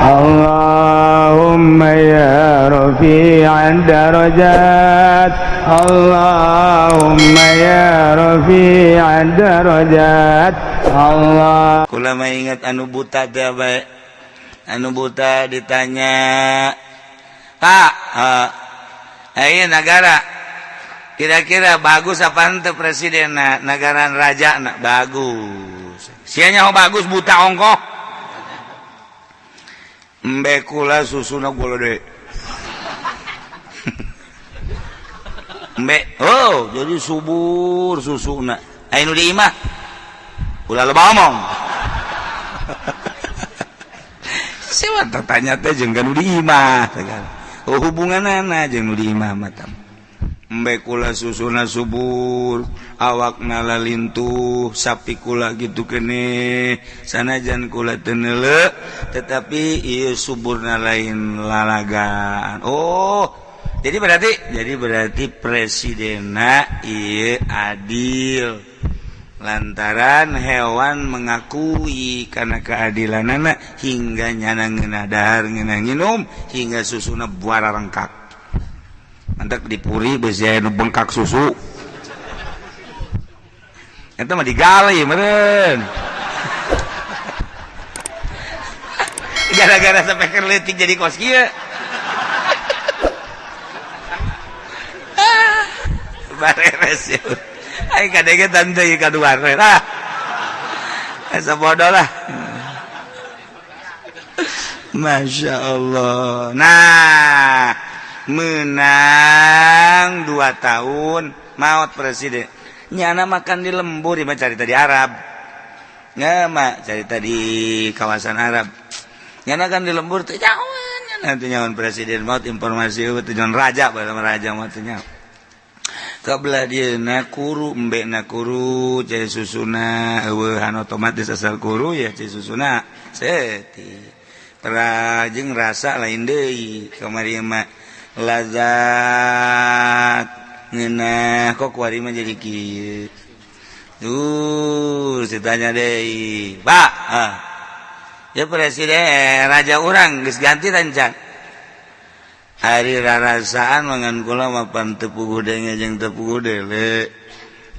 Allahumma ya rafi'ad darajat, Allahumma ya rafi'ad darajat, Allah. Kula mah ingat anu buta teh bae. Anu buta ditanya, "Pak, ayo negara kira-kira bagus apa ente presiden negara raja?" Nak bagus. Sianya oh bagus buta ongkoh. Embe kula susuna gede. Embe, oh jadi subur susuna. Ayo nu di imah. Ulah loba omong. Siapa tanya teh jeung nu di imah segala. Oh hubunganana jeung nu di imah mah. Embe kula susuna subur, awak nala lintuh, sapi kula gitu kene, sanajan kula teu neuleu, tetapi ieu suburna lain lalagaan. Oh, jadi berarti presidenna ieu adil. Lantaran hewan mengakui karena keadilanana hingga nyana ngeunah dahar, ngeunah nginum, hingga susuna buara rengkak. Mantak dipuri besi anu bengkak susu. Eta mah digali meureun. Gara-gara sampai keur leutik jadi kos kieu. Bareres ya. Aing kadenge tante ieu kaduar we lah. Asa bodoh lah. Masya Allah. Nah, menang 2 tahun maut presiden. Nyana makan di lembur, mah cari tadi Arab. Nggak mah cari tadi kawasan Arab. Nyana kan di lembur teh jauh nanti nyawan presiden maut informasi itu nyawan raja bae raja maut teh nyawa. Kabelah dia nakuru embe nakuru cai susuna eueuhan otomatis asal kuru ya cai susuna seti. Perajeng rasa lain deui kamari mah lazat ngeunah kok kuari mah jadi kieu. Tuh ditanya deui, "Pak, ah. Ya presiden raja urang geus ganti tancan." Hari rarasaan mangan kula mapan teu puguh denge jeung teu puguh dele.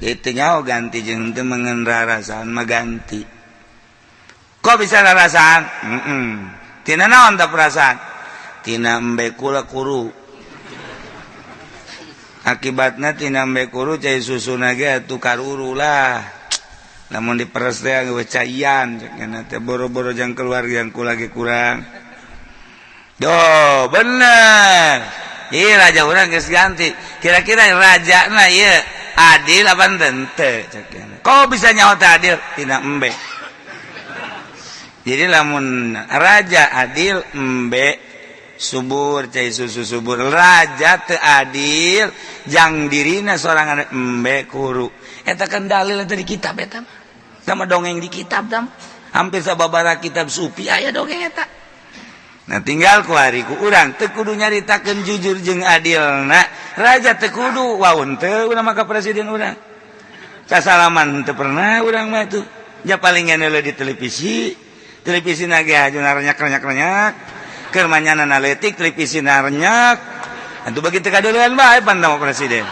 Itu nyaho ganti jeung teu mangan rarasaan mah ganti. Kok bisa rarasaan? Tina naon tah perasaan? Tina embe kula kuru. Akibatna tina embe kuru cai susuna ge atuh karuru lah. Lamun diperes teh geus caian cek teh boro-boro jang keluarga yang kula ge kurang. Doh, bener. Iya raja orang geus ganti. Kira-kira raja na iya adil apa henteu cek. Kok bisa nyawa teh adil? Tina embe. Jadi lamun raja adil embe subur cai susu subur. Raja teu adil jang dirina sorangan embe kuru. Eta kan dalil eta di kitab eta mah. Sama dongeng di kitab tam. Hampir sababaraha kitab sufi aya dongeng eta. Nah tinggal ku hari ku urang teu kudu nyaritakeun jujur jeung adilna. Raja teu kudu waun teu urang mah ka presiden urang. Kasalaman teu pernah urang mah tuh. Ja paling ngeuneuh di televisi. Televisi na ge aju narenyak-renyak-renyak. Keur manyana leutik televisi narenyak. Atuh begitu kadeuleun bae pan tama presiden.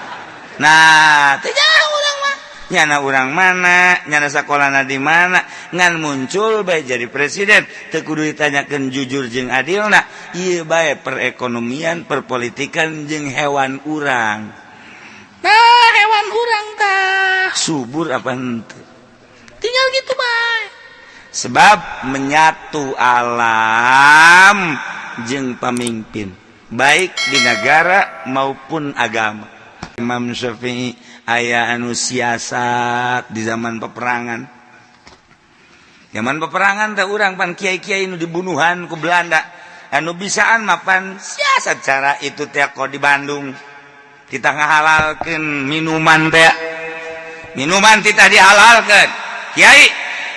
Nah, teu jauh urang mah. Nyana urang mana, nyana sakolana di mana, ngan muncul bae jadi presiden. Teu kudu ditanyakeun jujur jeung adilna. Ieu bae perekonomian, perpolitikan jeung hewan urang. Nah, hewan urang tah subur apa henteu? Tinggal gitu bae. Sebab menyatu alam jeung pamimpin, baik di negara maupun agama. Imam Syafi'i aya anu siasat di zaman peperangan. Zaman peperangan teh urang pan kiai-kiai nu dibunuhan ku Belanda. Anu bisaan mapan siasat cara itu teh kok di Bandung. Kita ngahalalkeun minuman teh. Minuman kita dihalalkeun. Kiai,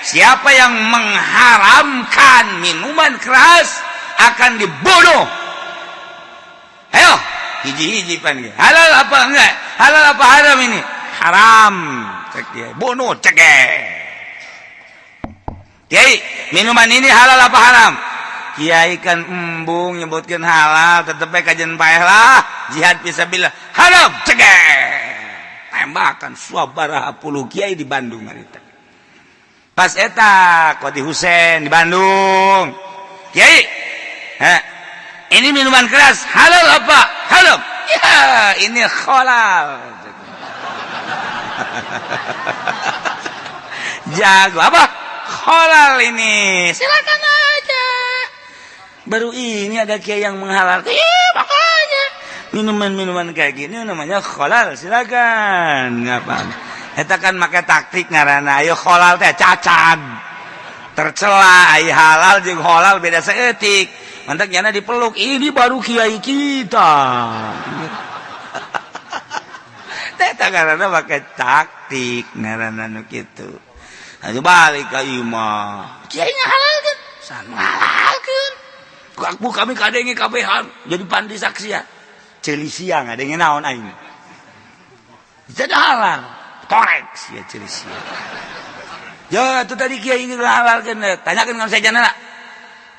siapa yang mengharamkan minuman keras akan dibunuh. Ayo, hiji-hiji pan halal apa enggak? Halal apa haram ini? Haram. Cek dia. Bunuh cek. Kiai, minuman ini halal apa haram? Kiai kan embung nyebutkeun halal, tetep bae kajen paeh lah. Jihad fisabilillah haram, cegek tembakan sabaraha puluh kiai di Bandung harita. Pas eta Qadi Husen di Bandung, "Kiai, ha, ini minuman keras halal apa haram?" "Ya, ini halal." Jago apa halal ini, silakan aja. Baru ini ada kiai yang menghalalkan. Iya, makanya minuman-minuman kayak gini namanya halal, silakan. Ngapa eta kan make taktik ngaranna. Ayo, halal teh cacat, tercela. Ai halal jeung halal beda saeutik. Mantak nyana dipeluk, ini baru kiai kita. Teh ngaranna make taktik ngaranna nu kitu. Ayo balik ka imah, kiai ngahalalkeun, halalkeun. Aku kami kadenge kabehan jadi pandi saksi ya. Ceuli sia ngadenge naon aing. Jadi halal. Torek sia, ceuli sia. Ya, itu tadi kiai ngahalalkeun. Tanyakeun ka sejana lah.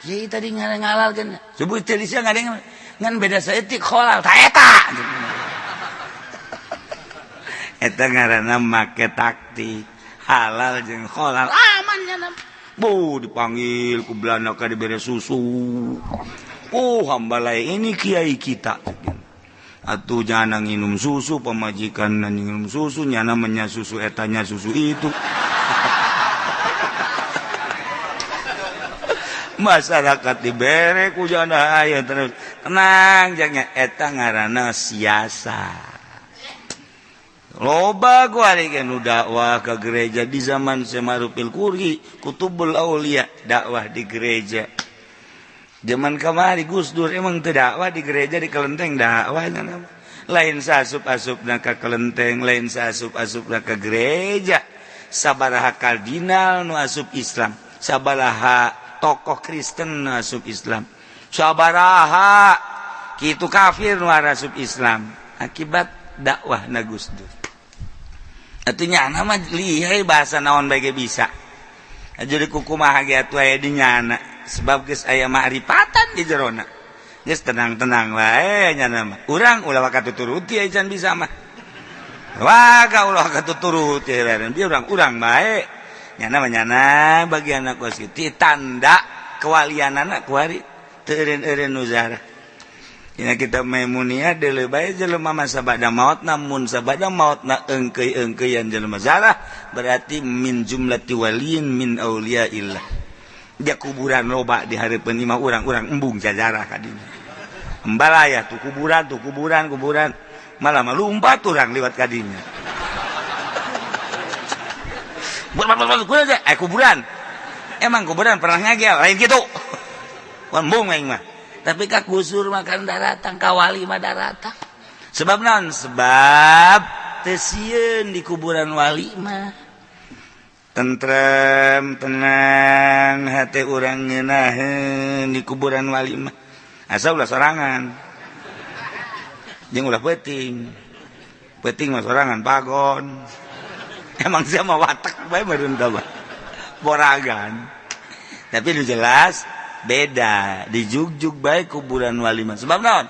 Kiai tadi ngahalalkeun. Sebut ceuli sia ngadenge ngan beda saeutik halal. Ta eta. Eta ngaranna make taktik. Halal jeung halal aman nya. Bu dipanggil ku Belanda ka dibere susu. Oh, hamba lain, ini kiai kita. Atuh jangan nginum susu, pamajikan minum susu, nyana menya susu etanya susu itu. Masyarakat dibere ku jana aya terus. Tenang jangan, eta ngaranna siasa. Loba gua nu dakwah ke gereja di zaman Semarupil Kuri, Kutubul Aulia dakwah di gereja. Zaman kamari Gus Dur emang teu dakwah di gereja, di kelenteng dakwah. Lain saasup-asupna ka kelenteng, lain saasup-asupna ka gereja. Sabaraha kardinal nu asup Islam, sabaraha tokoh Kristen nu asup Islam, sabaraha kitu kafir nu asup Islam akibat dakwah na Gus Dur. Atuh nama lihai bahasa naon bae bisa. Jadi kukumaha ge atuh aya di nyana, sebab geus aya ma'rifatan di jerona. Geus tenang-tenang wae nyana mah. Urang ulah waka tuturuti aya can bisa mah. Waka ulah waka tuturuti biar urang-urang bae. Nyana mah nyana bagian kos kitu tanda kewalianana kuari teu eureun-eureun nu zarah. Dina kitab Maimuniyah deuleu bae jelema mah sabada maot, namun sabada maotna eungkeuy-eungkeuyan jelema zarah berarti min jumlati waliyin min auliyaillah. Dia kuburan loba di hareupeun imah urang-urang embung jajarah ka dinya. Embalaya tuh kuburan tuh kuburan kuburan, malah mah lumpat urang liwat ka dinya. Kuburan. Emang kuburan pernah ngagel lain kitu. Embung aing mah. Tapi ka kusur makan daratang, ka wali mah daratang. Sebab naon? Sebab teu sieun di kuburan wali mah. Tentrem, tenang hati urang ngeunaheun di kuburan wali mah. Asa ulah sorangan. Jeung ulah peuting. Peuting mah sorangan pagon. Emang sia mah watak bae meureun tah mah. Boragan. Tapi nu jelas beda dijugjug baik kuburan wali mah. Sebab naon?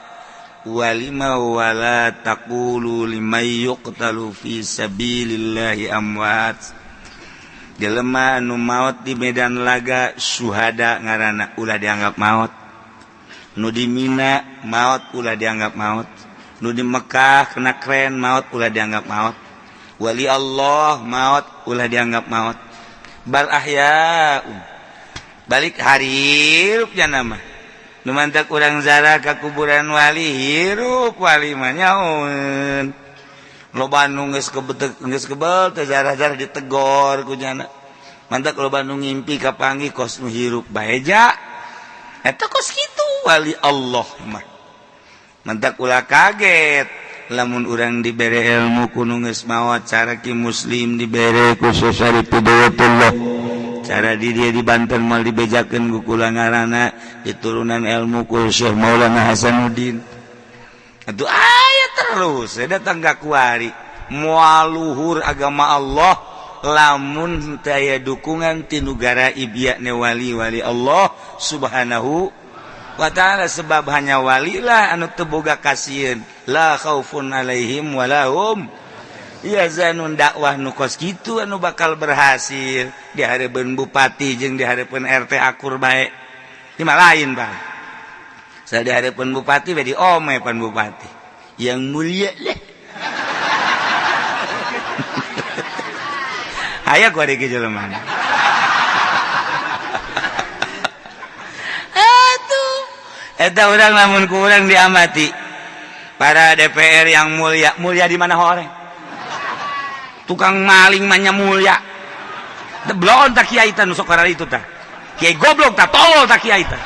Wali mah wala taqulu liman yuqtalu fi sabilillahi amwat. Jelema nu maot di medan laga syuhada ngaranna, ulah dianggap maot. Nu di Mina maot ulah dianggap maot. Nu di Mekah kena kren maot ulah dianggap maot. Wali Allah maot ulah dianggap maot. Bal ahyaun balik hirup nama nu mantak urang zara ka kuburan wali, hirup wali mah nyaun. Loba nu geus kebetek geus kebel teh zarah-zarah ditegor ku nyana. Mantak loba nu ngimpi kapanggih kos nu hirup bae ja eta kos kitu wali Allah mah. Mantak ulah kaget lamun urang dibere ilmu ku nu geus maot, cara ki muslim dibere ku Syarif Hidayatullah, cara di dia di Banten mal dibejakeun ku kula ngaranna diturunan ilmu ku Syekh Maulana Hasanuddin. Atuh aya terus saya datang ka kuari moal luhur agama Allah. Lamun teu aya dukungan ti negara ibiakne wali-wali Allah Subhanahu wa ta'ala, sebab hanya walilah anu teu boga kasieun, la khaufun alaihim walahum yahzanun. Dakwah nu kos kitu anu bakal berhasil di hareupeun bupati jeung di hareupeun RT akur bae. Di mah lain, Bang. Saya di hareupeun bupati we diome pan bupati yang mulia lah. Aya ku ari jelema. Atuh eta urang lamun ku urang diamati para DPR yang mulia, mulia di mana horeng? Tukang maling mah nya mulia. Deblon tak kiai tah nu sok itu tah. Kiai goblok tah, tolol tah kiai tah.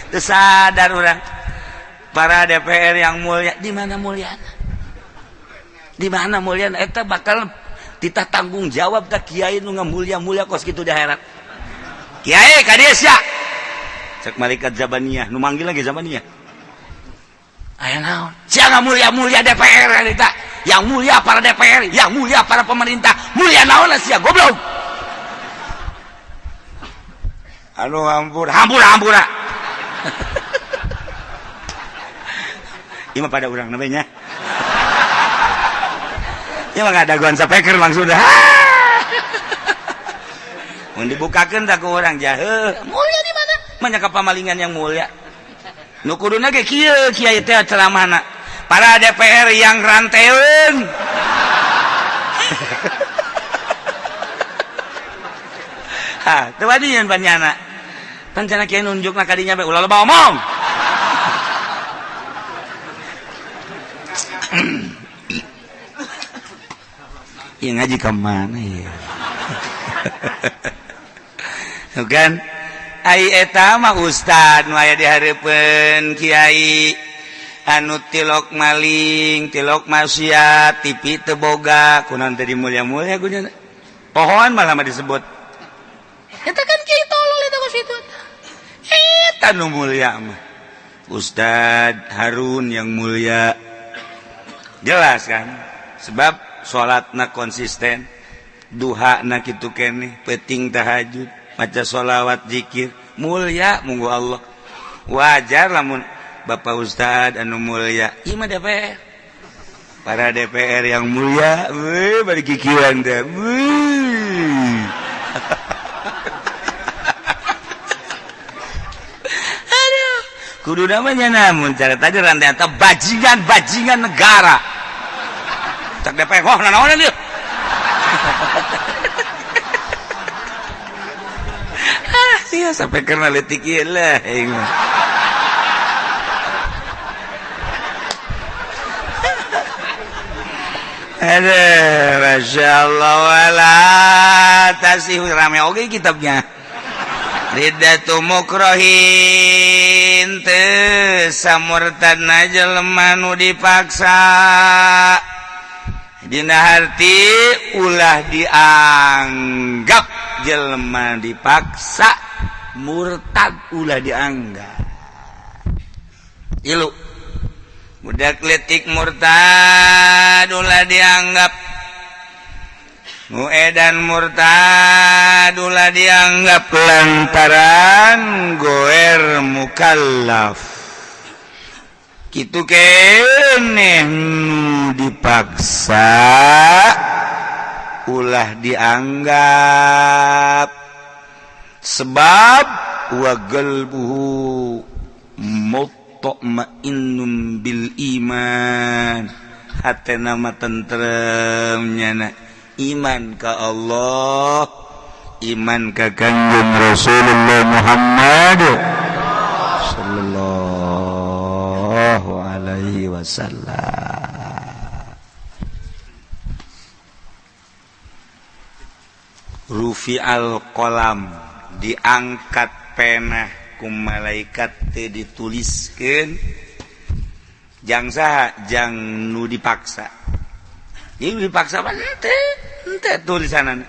Teu sadar urang. Para DPR yang mulia, di mana mulyana? Di mana mulyana? Eta bakal titah tanggung jawab tak kiai nu ngamulia-mulia kos kitu di akhirat. Kiai ka dieu sia. Cek malaikat Zabaniyah, nu manggil lagi Zabaniyah. Aya naon? Sia ngamulia-mulia DPR eta. Yang mulia para DPR, yang mulia para pemerintah, mulia naon sia goblok. Anu hampur, hampur hampura. Ieu mah pada urang namanya. Ya mah ngadaguan sapeker langsung dah. Mun dibukakeun tak ku urang jaheuh. Mulia di mana? Manya ka pamalingan yang mulia. Nu kuduna ge kieu kiai teh ceramahna. Para DPR yang ranteun. Ha, teu wadian panyana. Pancana kiai nunjukna ka dinya bae ulah loba omong. Ya ngaji ke mana ya? Bukan? Ai eta mah ustad nu aya di hareupeun kiai anu tilok maling, tilok maksiat, TV teu boga, kunaon teh dimulia-mulia kunyana. Pohoan malah mah disebut. Eta kan kiai tolol eta kos kitu. Eta nu mulia mah. Ustad Harun yang mulia. Jelas kan? Sebab salatna konsisten, duha na kitu keneh, peuting tahajud, maca sholawat, zikir, mulia munggu Allah. Wajar lamun Bapak Ustad anu mulia. Ieu mah DPR. Para DPR yang mulia, weuh bari kikieuan teh. Weuh. Aduh, kudu namanya namun cara tadi rantai atau bajingan-bajingan negara. Cak DPR, wah nanaonan ieu. Ah, sia sampai karena leutik ieu lah aing mah. Aduh, Masya Allah, wala tasih rame oge kitabnya. Ridatu mukrohin teu samurtadna jelema nu dipaksa. Dina harti ulah dianggap jelema dipaksa murtad, ulah dianggap. Ilu budak letik murtad ulah dianggap, nu edan murtad ulah dianggap lantaran goer mukallaf. Kitu keneh nu dipaksa ulah dianggap, sebab wa qalbuhu mutmainnun bil iman, hatena mah tentrem nyana iman ka Allah, iman ka Kangjeng Rasulullah Muhammad sallallahu alaihi wasallam. Rufi al kolam, diangkat pena ku malaikat teu dituliskeun jang saha, jang nu dipaksa. Ieu dipaksa mah teu tulisanana.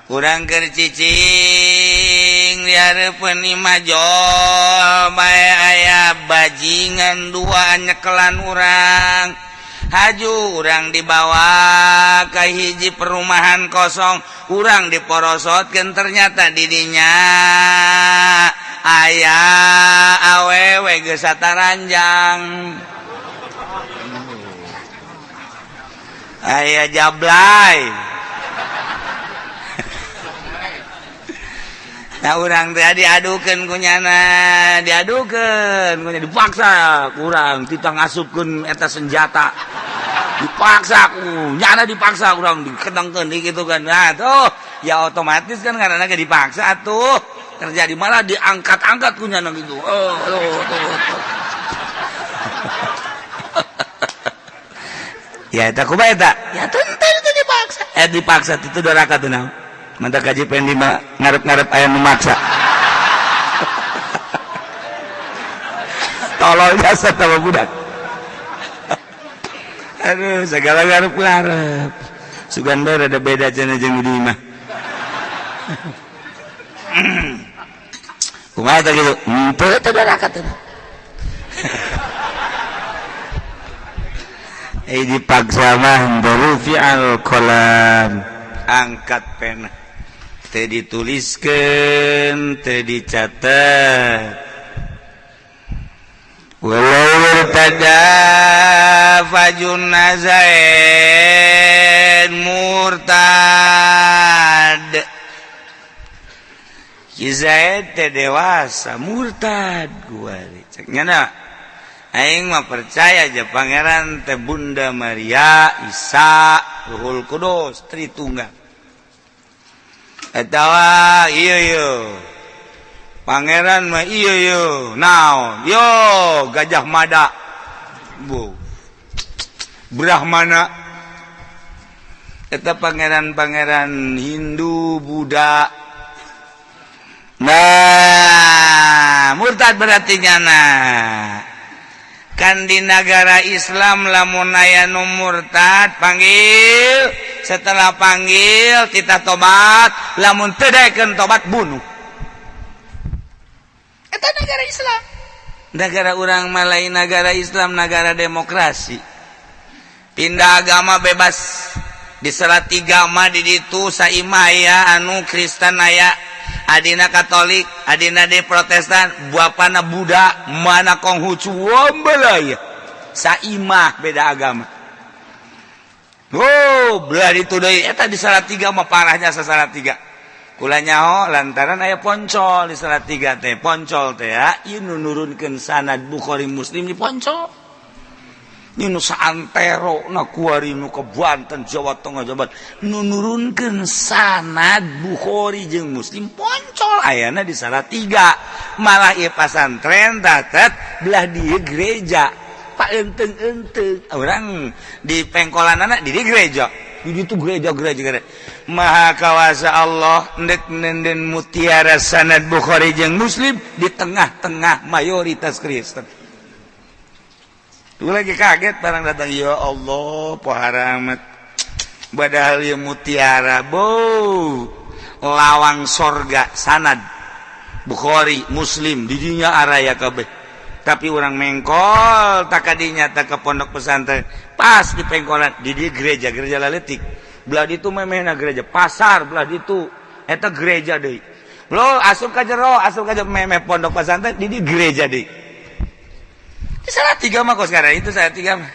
Urang keur cicing Dihareupeun imah jol bae aya bajingan dua nyekelan urang. Haju urang dibawa ke hiji perumahan kosong, urang diporosotkeun, ternyata didinya aya awewe geus sataranjang, aya jablay. Nah urang teh diadukeun ku nyana, diadukeun ku nyana, dipaksa kurang titah ngasupkeun eta senjata. Dipaksa ku nyana, dipaksa urang dikedengkeun di kitu kan. Nah tuh ya otomatis kan karena ge dipaksa atuh terjadi malah diangkat-angkat ku nyana gitu. Oh tuh tuh. Ya eta kumaha eta? Ya tentu itu dipaksa. Dipaksa itu doraka tuh naon? Mantap kaji pendi ngarep-ngarep ayam memaksa. Tolol jasa sama budak. Aduh, segala ngarep-ngarep. Sugan bae rada beda cenah jeung di imah. Kumaha teh kitu? Henteu teh doraka teh. Dipaksa mah rufi'al qalam, angkat pena teu dituliskeun, teu dicatet. Walau irtada fajun nazain murtad. Ki Zaid teh dewasa murtad gua cek nyana. Aing mah percaya aja pangeran teh Bunda Maria, Isa, Ruhul Kudus, Tritunggal. Atawa iya yo. Pangeran mah iya yo. Naon? Yo Gajah Mada. Bu. Brahmana. Eta pangeran-pangeran Hindu, Buddha. Nah, murtad berarti nyana. Kan di negara Islam lamun aya nu murtad panggil, setelah panggil kita tobat, lamun teu daekeun tobat bunuh. Eta negara Islam. Negara urang mah lain negara Islam, negara demokrasi. Pindah agama bebas. Di Salatiga mah di ditu saimah aya anu Kristen aya, adina Katolik, adina de Protestan, bapana Buddha, mana Konghucu, wambelaya. Saimah beda agama. Oh, belah itu deui eta di Salatiga mah parahnya Salatiga. Kula nyaho lantaran aya poncol di Salatiga teh, poncol teh ya, ieu nu nurunkeun sanad Bukhari Muslim di poncol. Ini nu saantero na kuari nu ke Banten, Jawa Tengah, Jawa Barat. Nu nurunkeun sanad Bukhari jeung Muslim poncol ayana di Salatiga. Malah ieu pasantren tatet belah dieu gereja. Pak enteng-enteng orang di pengkolanana di gereja. Di ditu gereja-gereja gereja. Maha kawasa Allah ndek nenden mutiara sanad Bukhari jeung Muslim di tengah-tengah mayoritas Kristen. Tuh lagi kaget barang datang, ya Allah pohara amat. Padahal ya mutiara bo lawang sorga sanad Bukhari Muslim didinya araya kabeh. Tapi orang mengkol tak kadinya tak ke pondok pesantren pas di pengkolan di gereja gereja laletik belah ditu memehna gereja pasar belah ditu eta gereja deui. Lo asup ka jero asup ka memeh pondok pesantren di gereja deui. Salatiga mah kok sekarang itu Salatiga mah.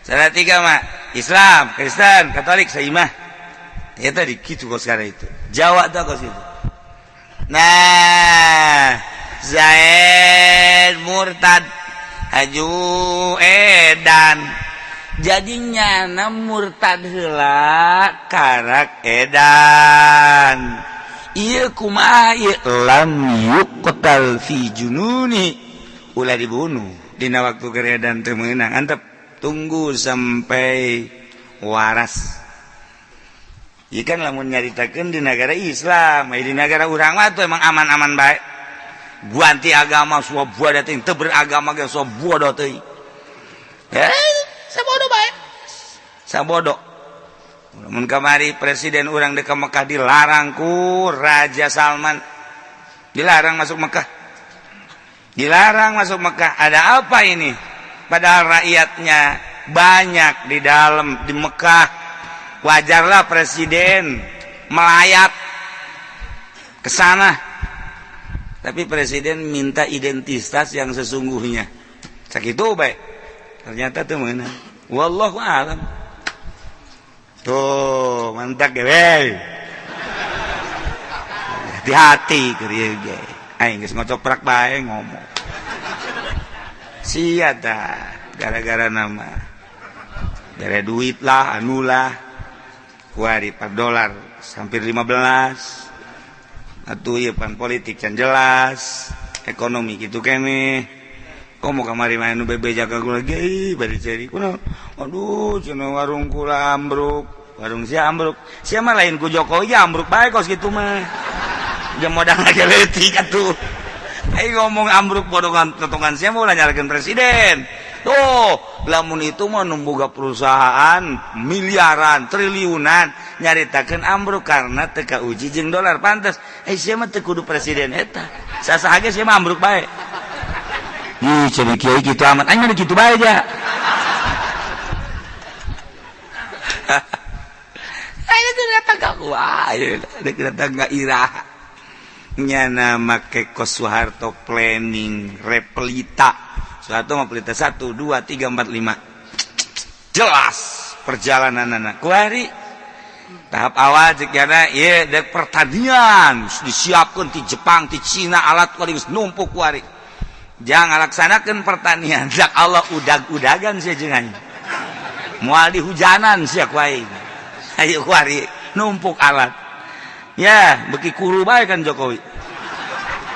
Salatiga mah Islam, Kristen, Katolik, saimah. Ya tadi gitu kok sekarang itu. Jawa tuh kok situ. Nah, Zaid murtad haju edan. Jadinya nyana murtad heula karak edan. Ieu kumaha ieu lam yuqtal fi jununi. Ulah dibunuh. Dina waktu keredan teu meunang, antep tunggu sampai waras. Ieu kan lamun nyaritakeun di negara Islam, di negara urang mah tuh emang aman-aman bae. Ganti agama suah buah teuing, teu beragama ge suah bodoh teuing. Sabodo bae. Sabodo. Lamun kamari presiden urang deuk ka Mekah dilarang ku Raja Salman. Dilarang masuk Mekah. Dilarang masuk Mekah. Ada apa ini? Padahal rakyatnya banyak di dalam di Mekah. Wajarlah presiden melayat ke sana. Tapi presiden minta identitas yang sesungguhnya. Sakitu bae. Ternyata tuh mana? Wallahu a'lam. Tuh, mantap ge. Hati-hati keur ieu ge. Aing geus ngocoprak bae ngomong. Sia tah gara-gara nama. Bere duit lah, anu lah. Kuari 4 dolar hampir 15. Atuh ieu pan politik can jelas, ekonomi kitu keneh. Komo kamari mah anu bebeja ka kula ge ih bari ceri kunaon. Aduh cenah warung kula ambruk, warung sia ambruk. Sia mah lain ku Jokowi ambruk bae kos kitu mah. Jeung modal lagi leutik atuh. Aing ngomong ambruk bodongan totongan sia mah ulah nyalahkeun presiden. Tuh, lamun itu mah nu boga perusahaan miliaran, triliunan nyaritakeun ambruk karena teu kauji jeung dolar pantes. Eh sia mah teu kudu presiden eta. Sasaha ge sia mah ambruk bae. Ih, jadi kiai kitu amat. Aing mah kitu bae ja. Aing teh datang ka kuah, dek datang ka iraha. Nyana make kos Soeharto planning repelita. Soeharto mah pelita 1 2 3 4 5. Jelas perjalananana. Kuari tahap awal cek nyana ieu dek pertanian disiapkeun ti Jepang, ti Cina alat kuari geus numpuk kuari. Jangan laksanakan pertanian dak Allah udag-udagan sia jeung aing. Moal dihujanan sia ku aing. Ayo kuari numpuk alat. Ya, beki kuru bae kan Jokowi.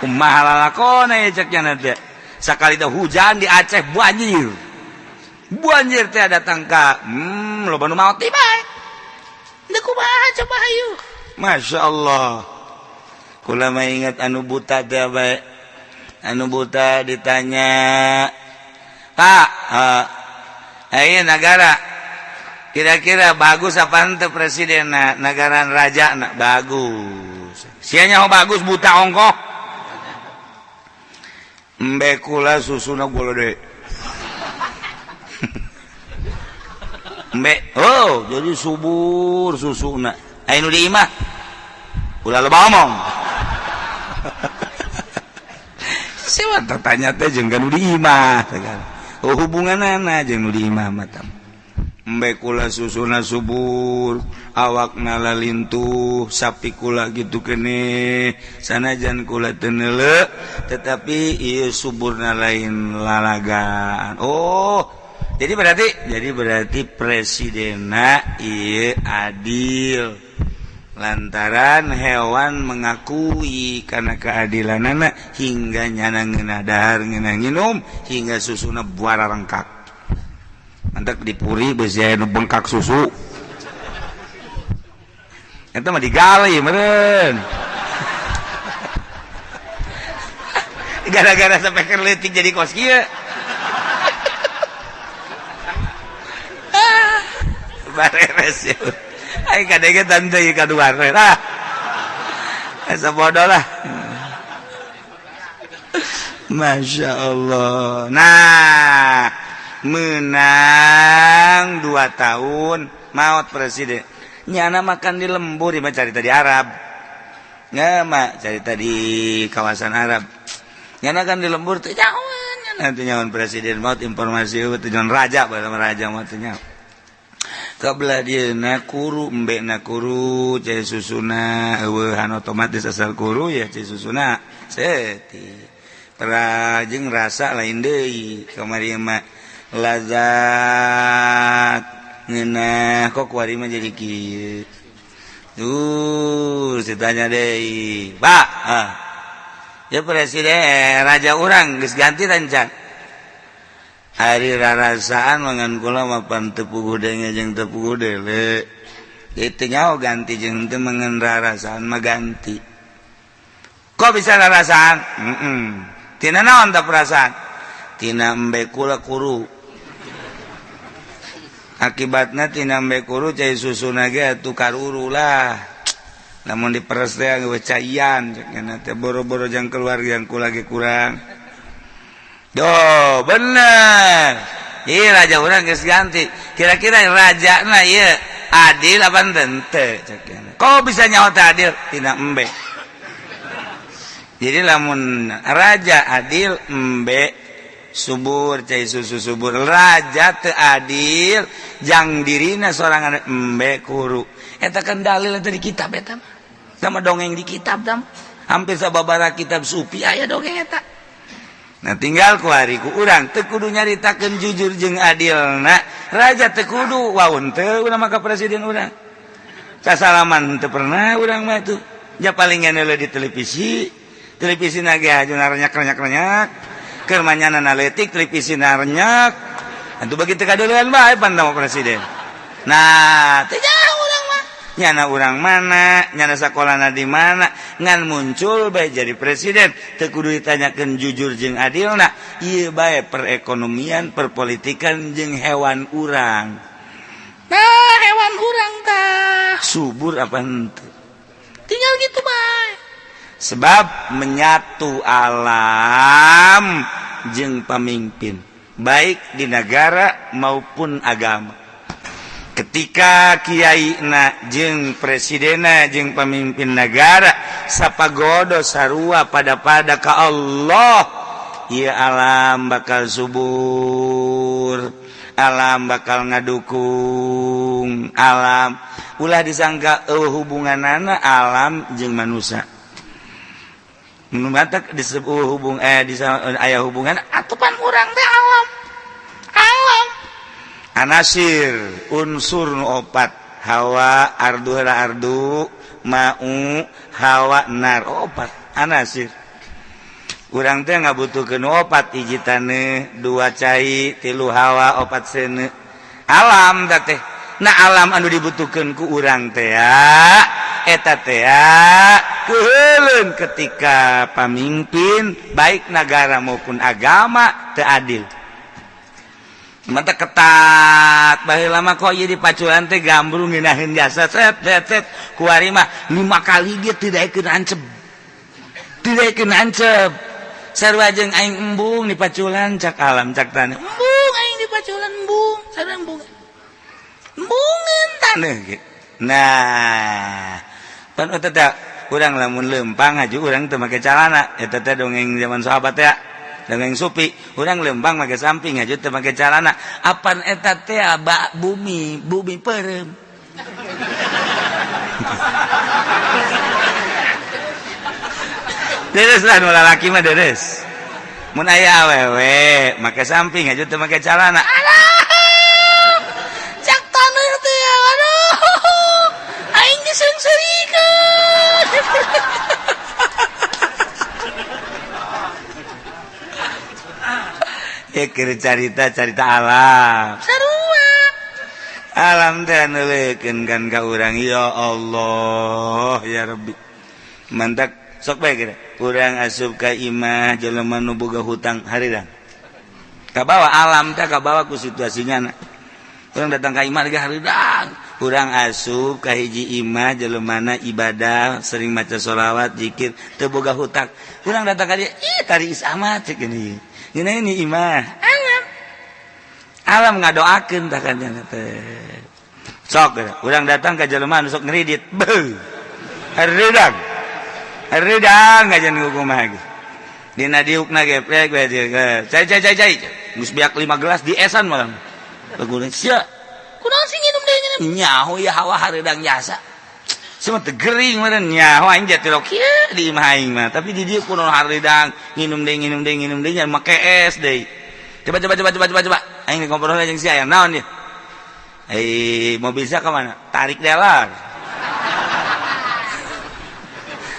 Kumaha lalakona ya cek nyana teh. Sakali teh hujan di Aceh banjir. Banjir teh datang ka loba nu maot bae. Deuk kumaha coba hayu. Masya Allah. Kula mah ingat anu buta teh bae. Anu buta ditanya, Pak, ayo negara kira-kira bagus apa ente presiden negara raja nak bagus. Sianya bagus buta ongkoh. Embe kula susuna golode. Embe, oh jadi subur susuna. Ayo nu di imah. Ulah loba omong. Siapa tertanya teh jeung nu di imah. Oh hubunganana jeung nu di imah mah tam. Embe kula susuna subur, awak nalalintuh, sapi kula gitu kene, sanajan kula teu neuleu, tetapi ieu suburna lain lalagaan. Oh, jadi berarti presidenna ieu adil. Lantaran hewan mengakui karena keadilanana hingga nyana ngeunah dahar ngeunah nginum hingga susuna buara rengkak. Mantak dipuri beusi aya nu bengkak susu. Eta mah digali meureun. Gara-gara sampai keur leutik jadi kos kieu. Bareres ya. Aing kadege tante ieu kaduar lah. Asa bodoh lah. Masya Allah. Nah, menang 2 tahun maut presiden. Nyana makan di lembur, mah cari tadi Arab. Nggak mah cari tadi kawasan Arab. Nyana kan di lembur teh nyawan, nyana teh nyawan presiden maut informasi teh nyawan raja bae raja maut teh nyawan. Kabelah dia nakuru embe nakuru cai susuna eueuhan otomatis asal kuru ya cai susuna seti perajeng rasa lain deui kamari mah lazat ngeunah kok kuari mah jadi kieu tuh ditanya deui Pak ah. Ya presiden raja urang geus ganti tancan hari rarasaan mangan kula mapan teu puguh denge jeung teu puguh dele itu nyaho ganti jeung teu mangan rarasaan mah ganti kok bisa rarasaan tina naon tah perasaan tina embe kula kuru akibatna tina embe kuru cai susuna ge atuh karuru lah Namun diperes teh geus caian cek teh boro-boro jang keluarga yang ku lagi kurang. Doh, bener. Iya raja urang geus ganti. Kira-kira raja na ieu adil apa henteu cek. Kok bisa nyaho teh adil? Tina embe. Jadi lamun raja adil embe subur cai susu subur, raja teu adil jang dirina sorangan embe kuru. Eta kan dalil eta di kitab eta mah. Sama dongeng di kitab tam. Hampir sababaraha kitab sufi aya dongeng eta. Nah tinggal ku hari ku urang teu kudu nyaritakeun jujur jeung adilna. Raja teu kudu waun teu urang mah ka presiden urang. Sasalaman teu pernah urang mah tuh. Ja palingan di televisi, televisi na ge aju narenyak-renyak-renyak. Keur manyana leutik televisi narenyak. Atuh begitu kadeuleuan bae pan presiden. Nah, teu jauh urang mah. Nyana urang mana, nyana sakolana di mana, ngan muncul bae jadi presiden. Teu kudu ditanyakeun jujur jeung adilna. Ieu bae perekonomian, perpolitikan jeung hewan urang. Nah, hewan urang tah subur apa henteu? Tinggal gitu bae. Sebab menyatu alam jeung pamimpin, baik di negara maupun agama. Ketika kiai na jeung presidena jeung pemimpin negara sapagodo sarua pada-pada ka Allah, ieu alam bakal subur, alam bakal ngadukung alam. Ulah disangka hubunganana alam jeung manusia. Matak disebut hubung aya hubungan atupan urang teh alam. Alam anasir unsur nu opat, hawa ardu heula ardu mau hawa nar opat anasir. Urang teh ngabutuhkeun opat, hiji taneuh, dua cai, tilu hawa, opat seuneu. Alam teh. Nah alam anu dibutuhkeun ku urang teh eta teh keuheuleun ketika pamimpin baik negara maupun agama teu adil. Mata ketat baheula mah kok ieu di paculan teh gambrung ngeunaheun jasa set set set kuari mah 5 kali dia tidak daekeun ancep. Tidak daekeun ancep. Sarua jeung aing embung di paculan cak alam cak taneuh. Embung aing di paculan embung, sarua embung. Embungeun taneuh ge. Nah, pan eta teh urang lamun lempang aju urang teu make calana, eta teh dongeng zaman sahabat ya. Dongeng supi, urang lempang make samping aju teu make calana. Apan eta teh bak bumi, bumi peureum. Deres lah nu lalaki mah deres. Mun aya awewe make samping aju teu make calana. Alah! Cak taneuh teh aduh. Aing diseungseurikeun. Ya keur carita-carita alam. Sarua. Alam teh neuleukeun kan ka urang ya Allah ya Rabbi. Mantak sok bae kira. Urang asup ka imah jelema nu boga hutang harirang. Kabawa alam teh kabawa ku situasinya. Urang datang ka imah ge harirang. Urang asup ka hiji imah jelemana ibadah sering maca sholawat zikir teu boga hutang. Urang datang ka dieu, ih tari is amat cek gini. Ini ini imah alam. Alam ngadoakeun tah kan teh. Sok urang datang ka jelema nu sok ngredit. Beuh. Harirang. Harirang ngajan kumaha ge. Dina diukna ge prek we cai cai cai cai. Geus beak 5 gelas di esan malam. Baguna sia. Kunaon sih nginum deui nginum? Nyaho ya hawa hareudang jasa. Semua teu gering meureun nyaho aing jatuh kieu di imah aing mah. Tapi di dieu kunaon hareudang nginum deui nginum deui nginum deui make es deui. Coba coba coba coba coba coba. Aing ngobrol jeung sia aya naon ieu? Eh, mobil sia ka mana? Tarik dealer.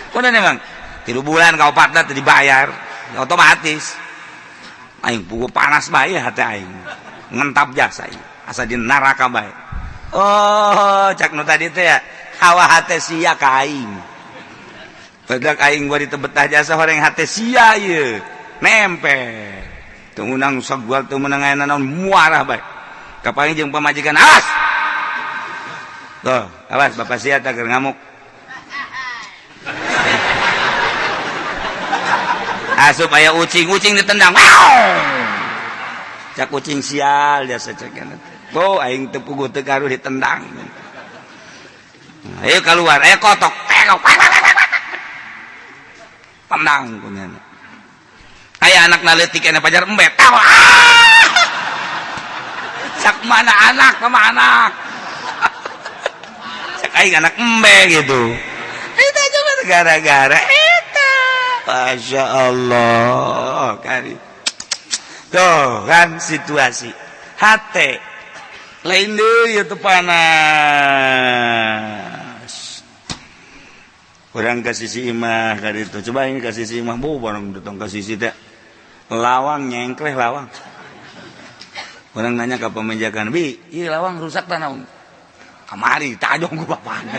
Kunaon emang? 3 bulan ka opatna teu dibayar. Otomatis. Aing pugu panas bae hate aing. Ngentap jasa ieu. Asa di neraka bae. Oh, cak nu tadi teh ya. Hawa hate sia ka aing. Badak aing bari teu betah jasa horeng hate sia ieu. Nempel. Teu meunang sagual teu meunang aya naon muarah bae. Kapanggih jeung pamajikan awas. Tuh, awas bapak sia teh keur ngamuk. Asup aya ucing, ucing ditendang. Wow! Cak ucing sial jasa cek. Oh, aing teu puguh teu karuh ditendang. Ayo keluar, ayo kotok. Tendang punya. Aya anak leutik ena pajar embe. Tawa. Cak mana anak sama anak. Cak aing anak embe gitu. Eta aja gara-gara eta. Masya Allah kari. Tuh kan situasi. Hate lain deui ieu teu panas. Urang ka sisi imah ka ditu. Coba ini ka sisi imah, bu barang datang ka sisi teh. Lawang nyengkleh lawang. Urang nanya ke pemijakan, "Bi, ieu lawang rusak tah naon?" Kamari tajong ku bapana.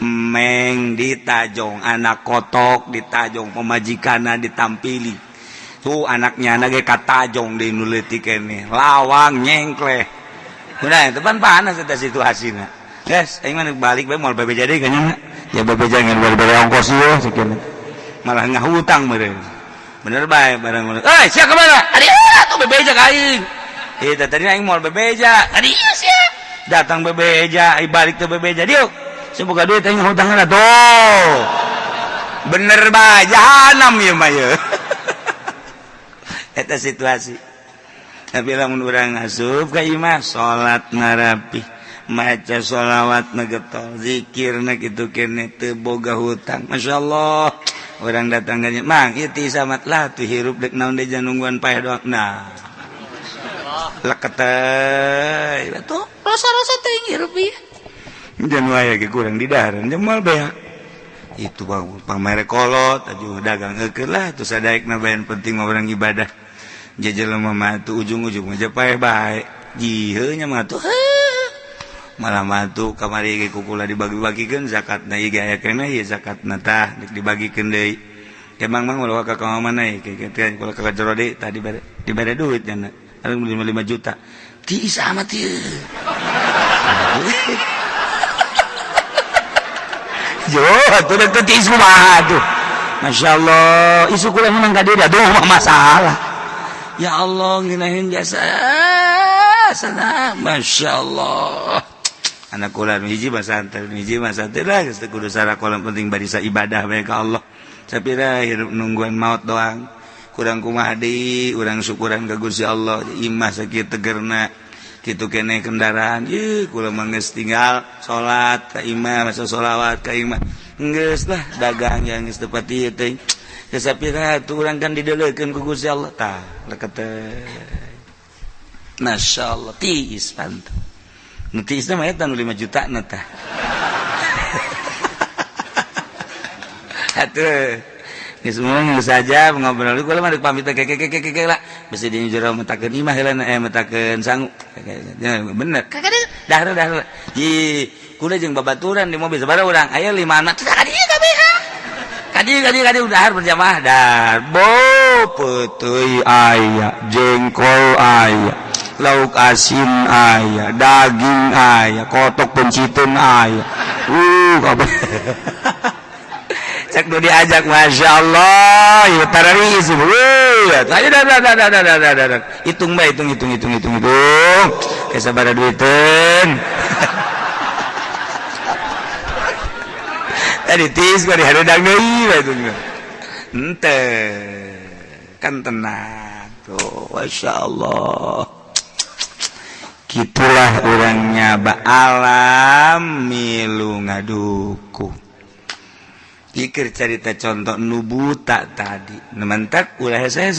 Meng ditajong, anak kotok ditajong, pemajikanna ditampili. Tuh anaknya anak ge katajong deui nu leutik keneh. Lawang nyengkleh. Udah, itu kan panas eta situasina. Guys, aing mah balik bae moal bebeja deui kayaknya. Ya bebeja ngan bere ongkos ieu sekian. Malah ngahutang meureun. Bener bae barang. Eh, sia ka mana? Adi atuh bebeja ka aing. Eta tadi aing moal bebeja. Adi sia. Datang bebeja, ai balik teu bebeja diuk. Semoga duit aing ngahutangna tuh. Bener bae jahanam ieu mah ieu. Eta situasi. Tapi lamun urang asup ka imah salat narapih, maca sholawat na getol, zikir na kitu kene teu boga hutang. Masya Allah. Orang datang ganya, "Mang, ieu ti samat lah tuh hirup dek naon deui jangan nungguan paeh doang." Nah. Leket teh. Tuh rasa-rasa teh hirup ieu. Jangan wae ge kurang di dahareun jemal beak. Itu bang pamere kolot aju dagang eukeun lah tuh sadaekna bae penting mah urang ibadah. Jelema mah tuh ujung-ujung aja paeh bae. Jiheu nya mah tuh. Malah matu kamari ge kukula dibagi-bagikeun zakatna ieu ge aya keneh ieu zakatna tah dek dibagikeun deui. Emang mah ulah ka ka mana ieu kieu kula ka jero deui tadi dibere duit nya. 5 juta. Tiis amat ieu. Jo, atuh dek teh tiis kumaha atuh. Masyaallah, isu kula menang ka dieu aduh mah masalah. Ya Allah, ngeunaheun jasa sana. Masya Allah. Anak kula nu hiji mah santai, nu hiji mah santai lah geus teu kudu sarakola penting barisa ibadah bae ka Allah. Sapira hirup nungguan maut doang. Kurang kumaha deui, urang syukuran ka Gusti Allah. Imah sakieu tegerna. Kitu keneh kendaraan. Ieu kula mah geus tinggal salat ka imah, masa sholawat ka imah. Geus lah dagang yang geus teu pati ieu teh. Geus sapira atuh urang kan dideleukeun ku Gusti Allah. Tah, leket teh. Masya Allah, tiis pantu. Nu tiis mah eta nu 5 juta na tah. Atuh. Geus mun saja ngobrol kula mah rek pamit ke ke ke ke lah. Bisi di jero metakeun imah heula metakeun sangu. Bener. Dahar dahar. Ji, kula jeung babaturan di mobil sabaraha urang? Aya 5 anak. Ka dieu kabeh. Ka dieu ka dieu ka dieu dahar berjamaah dahar. Bo peuteuy aya, jengkol aya, lauk asin aya, daging aya, kotok pencitun aya. Kabeh. Cek nu diajak Masya Allah, ieu tararis. Ayo dah dah dah dah dah dah dah. Hitung bae, hitung hitung hitung hitung hitung. Kayak sabaraha duiteun. Tadi tis gua dihareudang deui bae itu. Henteu. Kan tenang. Tuh, Masya Allah. Gitulah orangnya ba alam milu ngaduku. Pikir cerita contoh nu buta tadi. Nementak ulah hese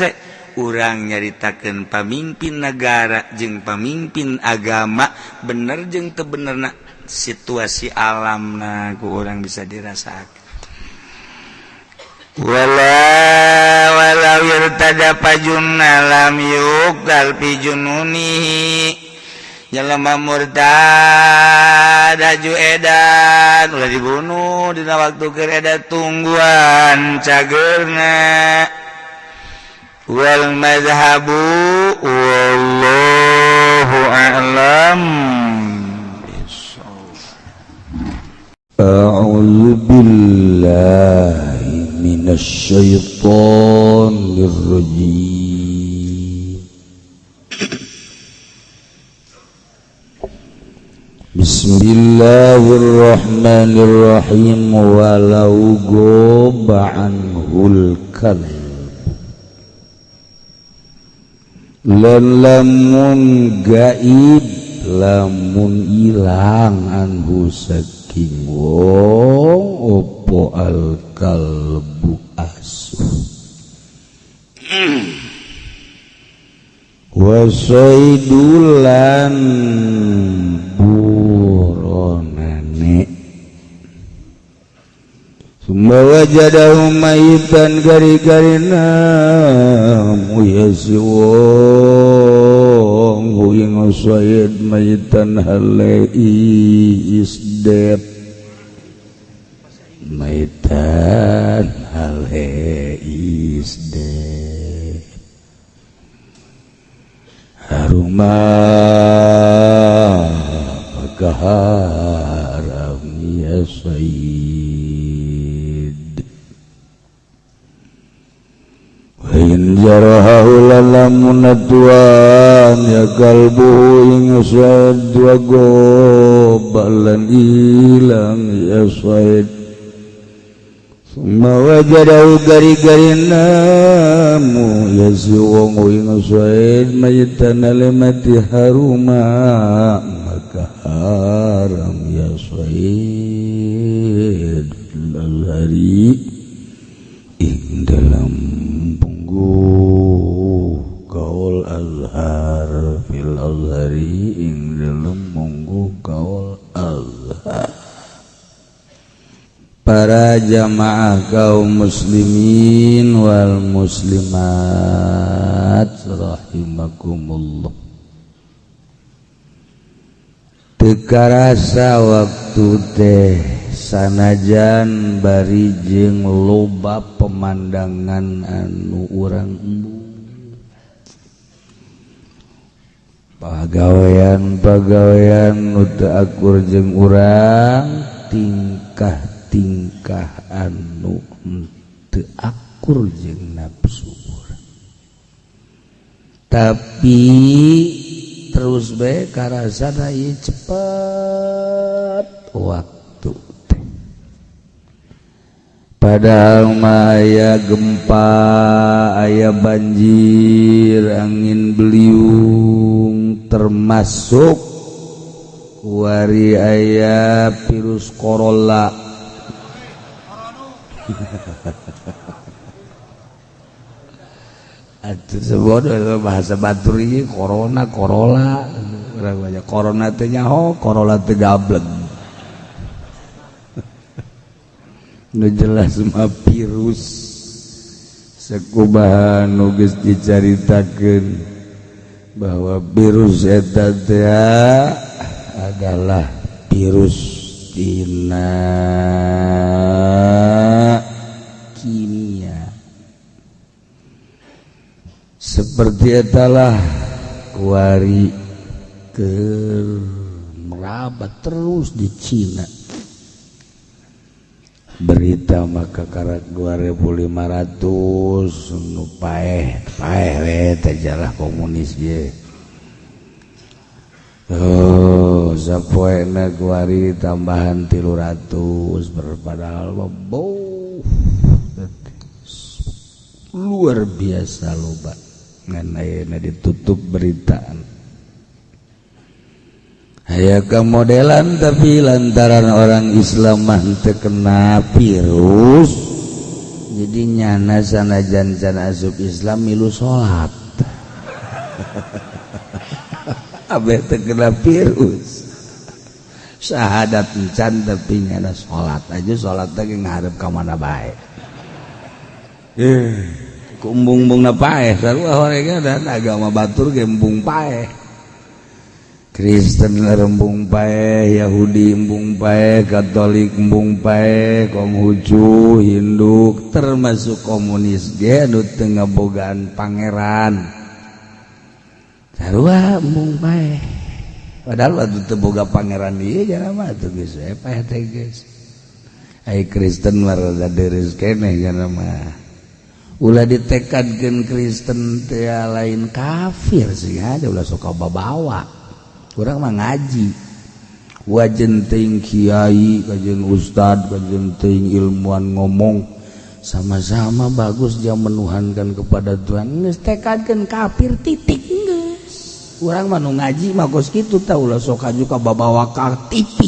urang nyaritakeun pamimpin negara jeung pamimpin agama bener jeung teu benerna situasi alamna ku urang bisa dirasakan. Wala walau irtada pajunna lam yuqtal fi jununihi. Jelema murtad aju edan ulah dibunuh dina waktu keur edan tungguan cageurna. Wal mazhabu wallahu a'lam. A'udzu billahi minasyaitonir rajim. Bismillahirrahmanirrahim. Walau goba anhul kalb lan lamun gaib lamun ilang anhu saking wong opo al kalbu asu wasaidulan buronane summa wajadahu mayitan gari-garina muyasi wong huing said mayitan halai isdep maitan halai isdep haruma pagaharam ya sayyid wa in jarahahu lalamun atuan ya kalbu ing said wa gobalan ilang ya said summa wajadahu gari-gari namu ya si wong ing said mayitan alimati haruma maka haram ya said al-azhari ing dalam punggu kaul azhar fil azhari ing dalam punggu kaul azhar. Para jamaah kaum muslimin wal muslimat rahimakumullah. Teu karasa waktu teh sanajan bari jeung loba pemandangan anu urang embung. Pagawean-pagawean nu teu akur jeung urang, tingkah anu teu akur jeung nafsu urang. Tapi terus bae karasana ieu cepet waktu teh. Padahal mah aya gempa, aya banjir, angin beliung, termasuk wari aya virus corona. Atuh sebodoh bahasa batur ieu corona corolla urang banyak corona teh nyaho corolla teh gablek. Nu jelas mah virus sekubahan nu geus dicaritakeun bahwa virus eta teh adalah virus tina kimia. Seperti etalah kuari keur merabat terus di Cina. Berita maka karat 2500 nu paeh paeh we teh jalah komunis ye. Oh, sapoena kuari tambahan 300 berpadahal mah luar biasa loba. Ngan ayeuna ditutup beritaan. Aya kemodelan tapi lantaran orang Islam mah teu kena virus jadi nyana sanajan can asup Islam milu salat. Abeh teu kena virus. Syahadat encan tapi nyana salat aja salat teh ngarep ka mana bae. Kumbung-bumbungna paeh sarua horegan dan agama batur ge embung paeh. Kristen embung paeh, Yahudi embung paeh, Katolik embung paeh, Konghucu, Hindu, termasuk komunis ge anu teu ngabogaan pangeran. Sarua embung paeh. Padahal waktu teu boga pangeran ieu jalma atuh geus we paeh teh geus. Ai Kristen mah rada deres keneh kana mah. Ulah ditekadkeun Kristen teh lain kafir sih ada, ulah sok babawa. Urang mah ngaji. Wajen teuing kiai, kajeun ustad, kajeun teuing ilmuwan ngomong sama-sama bagus, dia menuhankan kepada Tuhan. Geus tekadkeun kafir, titik, geus. Urang mah nu ngaji mah kos kitu tah, ulah sok ka babawa ka TV.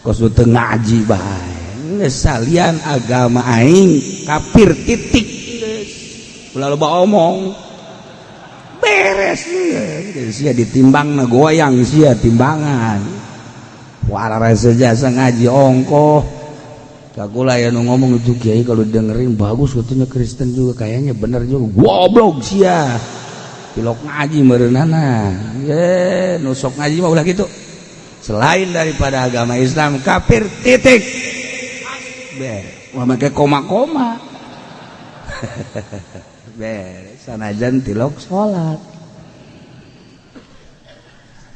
Kos teu ngaji bae. Geus, salian agama aing kafir, titik, geus. Ulah loba omong. Beres geus, sia ditimbang na goyang sia timbangan. Wah, jasa ngaji ongkoh. Kakula ya nu ngomong itu, "Kiai, kalau dengerin bagus katanya, Kristen juga kayaknya bener juga." Goblok sia. Tilok ngaji meureunana. Ye, nu sok ngaji mah ulah gitu. Selain daripada agama Islam kafir, titik. Beres. Wah, make koma-koma. Beres, sanajan tilok salat.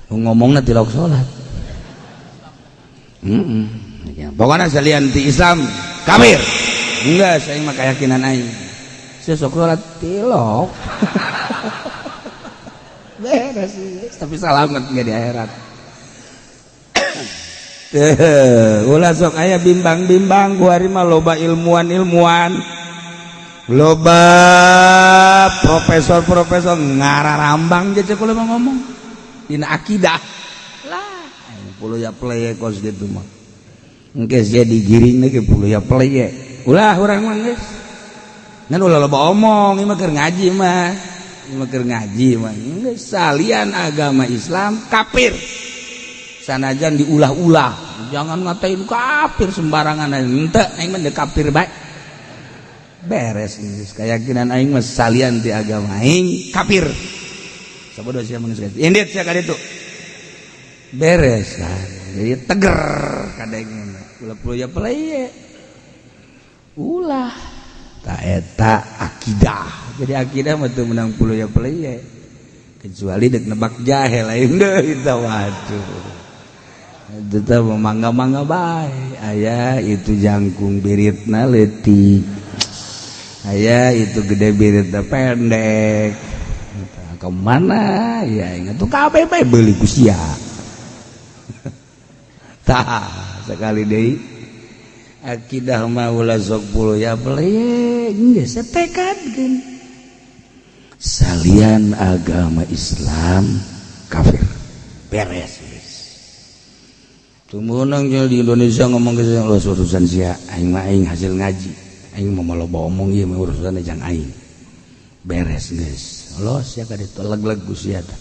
Nu ngomongna tilok salat. Ya, pokoknya salian ti Islam kafir. Enggak, saya mah keyakinan aing. Saya sok salat tilok. Beres, tapi salamet nggak di akhirat. Teuh, ulah sok aya bimbang-bimbang, ku ari mah loba ilmuwan-ilmuwan. Loba profesor-profesor ngararambang je cek mah ngomong dina akidah. Lah, puluya pleye kos gitu mah. Engke sia digiring ke puluya pleye. Ulah urang mah geus. Ngan ulah loba omong, ieu mah keur ngaji mah. Ieu mah keur ngaji mah. Geus, salian agama Islam kafir. Sanajan diulah-ulah, jangan ngatain kafir sembarangan, henteu, aing mah kafir bae. Beres geus, keyakinan aing mah salian ti agama aing kafir. Sabodo sia mah geus. Indit sia ka ditu. Beres kan. Jadi teger kadengena. Ulah puluya peleye. Ulah. Ta eta akidah. Jadi akidah mah teu meunang puluya peleye. Kecuali dek nebak jahe lain deui tah, waduh. Itu teh mangga-mangga bae. Aya itu jangkung biritna leutik. Aya itu gede biritna pendek. Kemana ya ingat tuh kabeh bae beuli ku sia. Tah, sekali deui akidah mah ulah sok puluya peleye, geus tekadkeun. Salian agama Islam kafir. Beres geus. Tumunang di Indonesia ngomong ke urusan sia, aing mah aing hasil ngaji. Aing mah loba omong ieu mah urusan jang aing. Beres geus. Los sia ka ditu leg-leg ku sia tah.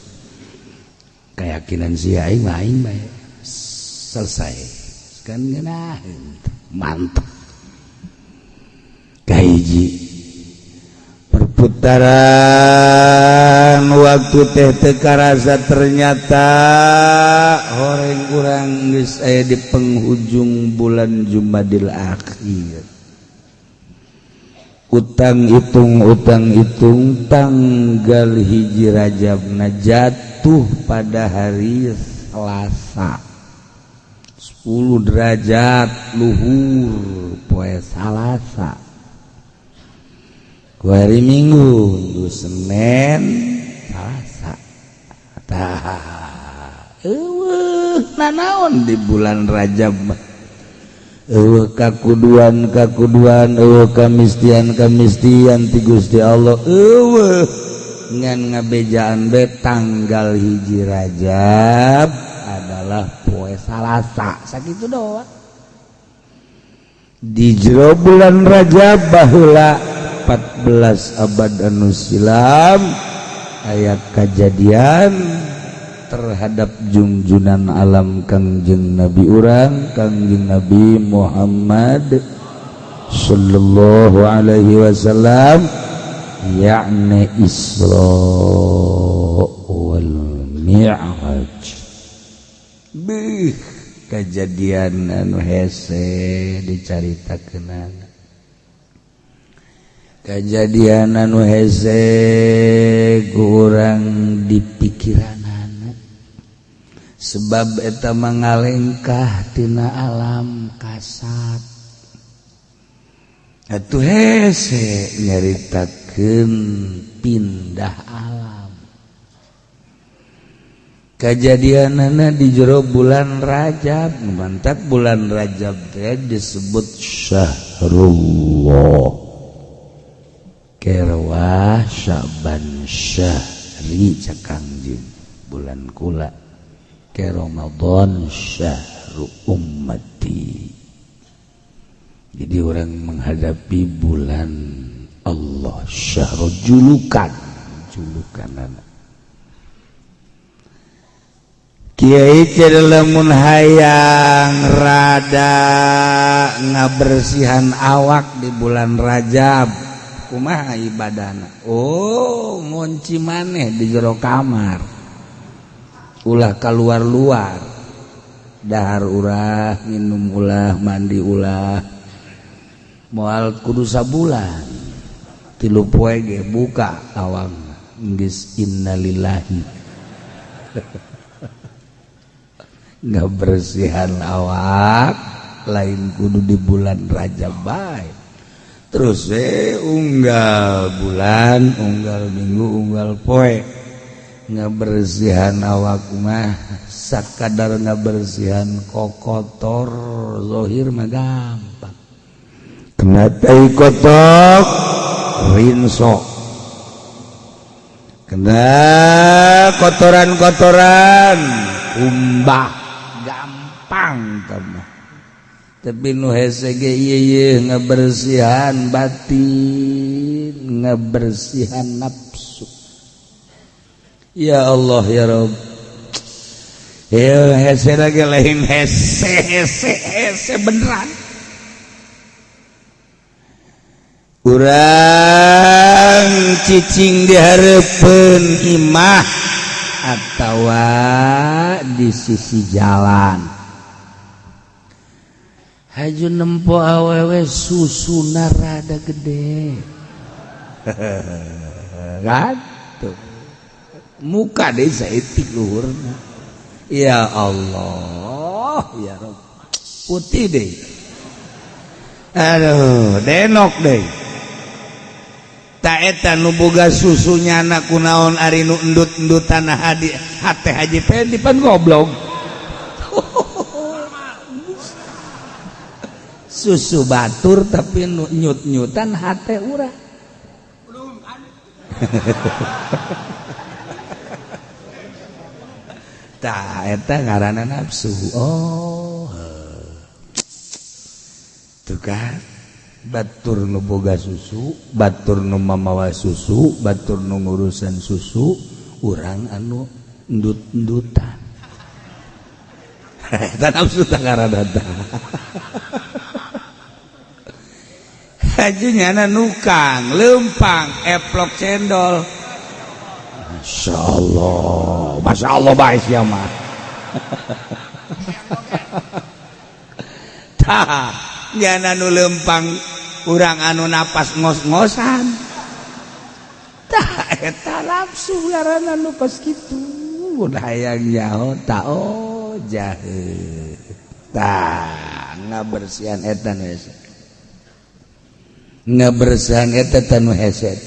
Keyakinan sia, aing mah aing bae. Selesai. Kan ngeunaheun. Mantep. Kahiji perputaran waktu teh teu karasa, ternyata horeng urang geus aya di penghujung bulan Jumadil Akhir. Utang hitung, utang hitung, tanggal 1 Rajabna jatuh pada hari Selasa, 10 derajat luhur poe Salasa. Ku hari Minggu, Minggu, Senin, Salasa. Tah, eueuh nanaon di bulan Rajab mah. Eueuh kakuduan kakuduan, eueuh kamistian kamistian ti Gusti Allah, eueuh, ngan ngabejaan be tanggal 1 Rajab adalah poe Salasa, sakitu doang. Di jero bulan Rajab baheula 14 abad anu silam aya kajadian terhadap jungjunan alam Kangjeng Nabi urang, Kangjeng Nabi Muhammad sallallahu alaihi wasallam, yakni Isra wal Mi'raj. Beuh, kejadian anu hese dicaritakeunana, kejadian anu hese kurang di pikiranana, sebab eta mangalengkah tina alam kasat. Atuh hese nyaritakeun pindah alam. Kajadianana di jero bulan Rajab, mantap bulan Rajab teh disebut Syahrullah. Kerwah Syaban syahri cakangjing bulan kula. Ke Ramadan syahru ummati. Jadi orang menghadapi bulan Allah syahru julukan, julukan anak. Kiai lamun hayang rada ngabersihan awak di bulan Rajab kumaha ibadahna? Oh, ngunci maneh di jero kamar, ulah keluar-luar, dahar ulah, minum ulah, mandi ulah, moal kudu sabulan 3 poe ge buka awang geus innalillahi. Nggak bersihan awak lain kudu di bulan Rajab bae. Terus unggal bulan, unggal minggu, unggal poe nggak bersihan awak mah sakadar nggak bersihan kokotor zohir mah gampang. Kena tai kotok rinso, kena kotoran-kotoran umbah gampang mah. Tapi nu hese ge ieu ngabersihan batin, ngabersihan nafsu. Ya Allah ya Rabb. Ya hese lagi lain hese hese hese beneran. Urang cicing di hareupeun imah atawa di sisi jalan. Haju nempo awewe susuna rada gede. Kan tuh. Muka deh saeutik luhurna. Ya Allah, ya Rabb. Putih deh. Aduh, denok deh. Eta nu boga susunya anak kunaon ari nu endut-endutan hadi hate Haji Pendi pan goblok. Susu batur tapi nu nyut-nyutan hate urang. Tah eta ngaranna nafsu. Oh. Tuh kan. Batur nu boga susu, batur nu mamawa susu, batur nu ngurusan susu, urang anu endut-endutan. Eta nafsu tah ngaranna tah. Haji nyana nukang, leumpang, eplok cendol. Masyaallah, masyaallah bae sia mah. Tah, nyana nu leumpang urang anu napas ngos-ngosan. Tah eta nafsu ngaranna nu kos kitu. Mun hayang nyaho ta oh jahe. Tah ngabersihan eta nu hese. Ngabersihan eta nu hese.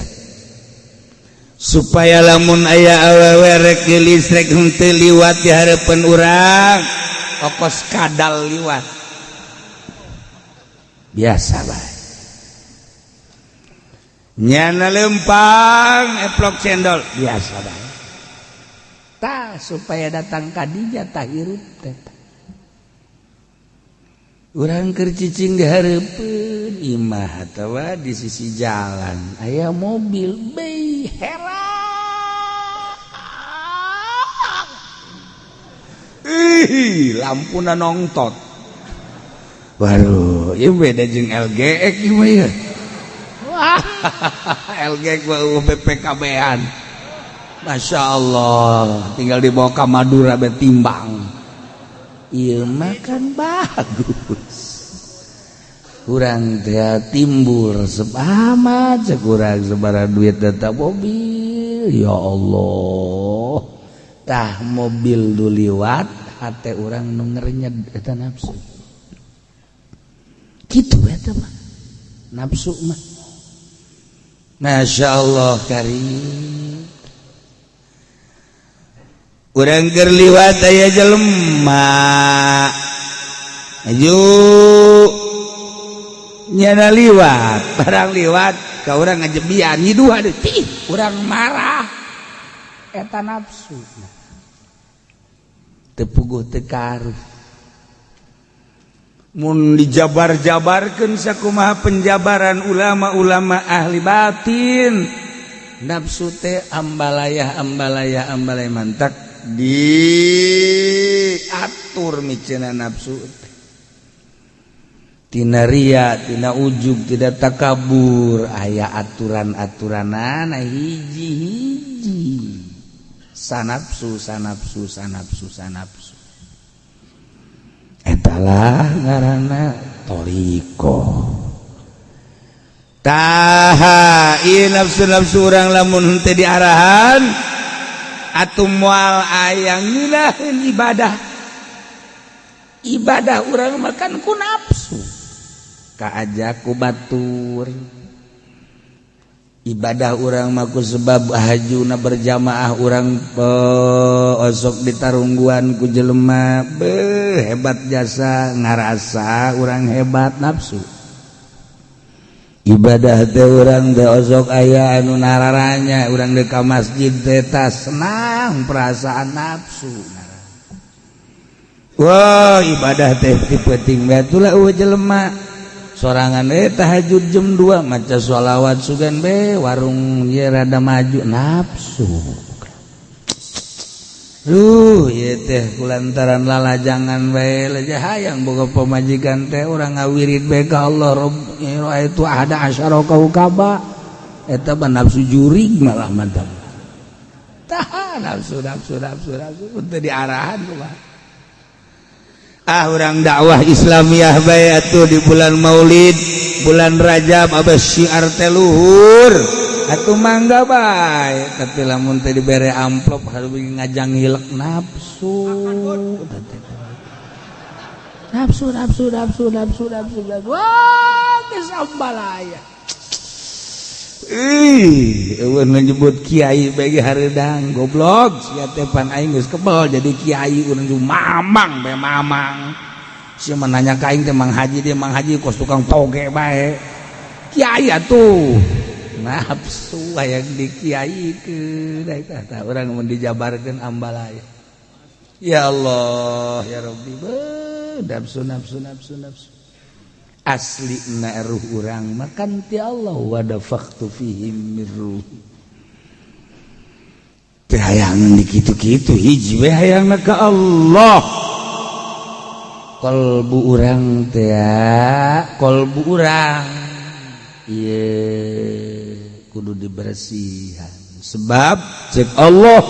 Supaya lamun aya awewe rek geulis rek henteu liwat di hareupeun urang, okos kadal liwat. Biasa bae. Nyana lempang eplok cendol biasa bae. Tah supaya datang kadinya tah hirup teh. Urang keur cicing di hareupeun imah atawa di sisi jalan aya mobil bei herang. Ih, lampuna nongtot. Waduh, ieu beda jeung LGX ieu mah ieu. Wah, LGX mah BPKB-an. Masya Allah, tinggal dibawa ke Madura betimbang. Ieu mah kan bagus. Kurang teh timbul resep amat, kurang sabaraha duit data mobil. Ya Allah. Tah mobil du liwat, hate urang nu ngerenyed eta nafsu. Kitu eta mah. Nafsu mah Masya Allah karim. Urang keur liwat aya jelema aju nyana liwat, barang liwat ka urang ngajebian nyiduh deui, urang marah. Eta nafsu teu puguh teu karuh. Mun dijabar-jabarkeun sakumaha penjabaran ulama-ulama ahli batin, nafsu teh ambalayah ambalayah ambalayah, mantak diatur miceuna nafsu teh tina ria, tina ujub, tidak takabur, aya aturan-aturanana hiji-hiji sanapsu sanapsu sanapsu sanapsu. Etalah ngaranna thoriqoh. Taha ieu nafsu-nafsu urang lamun henteu diarahan atuh moal aya ngeunaheun ibadah. Ibadah urang makan ku nafsu, kaajak ku batur. Ibadah urang mah ku sebab hajuna berjamaah urang osok ditarungguan ku jelema beuh hebat jasa, ngarasa urang hebat, nafsu. Ibadah teh urang teh osok aya anu nararanya urang deuk ka masjid teh tas senang perasaan, nafsu. Wah, ibadah teh ti peuting bae atulah eueuh jelema sorangan tahajud jam 2 maca sholawat sugan be warung ye rada maju, nafsu. Duh, ieu teh kulantaran lalajangan bae leja hayang boga pamajikan teh urang ngawirid bae ka Allah, Rabb itu ada asyara kaukaba. Eta mah nafsu jurig malah, mantap. Tah, nafsu nafsu nafsu nafsu teu diarahan kumaha. Ah, urang dakwah Islamiyah bae atuh di bulan Maulid, bulan Rajab, abah syiar teh luhur atuh mangga bae, tapi lamun teh dibere amplop harus ngajang hilek, nafsu nafsu nafsu nafsu nafsu nafsu nafsu. Wah, geus ambalaya. Ih, eueuh nyebut kiai bagi hareudang goblok sia teh. Pan aing geus kebel jadi kiai, urang ju mamang bae mamang. Sia mah nanya ka aing teh, Mang Haji dia, Mang Haji kos tukang toge bae. Kiai atuh nafsu hayang di kiai ke eta urang mun dijabarkeun ambalaya. Ya Allah ya Rabbi, beuh, nafsu nafsu nafsu nafsu. Asli na ruh urang makan ti Allah, wa nafakhtu fihim min ruhi. Teh hayang di kitu-kitu, hiji we hayangna ka Allah. Kolbu urang teh, kolbu urang ieu kudu dibersihan, sebab cek Allah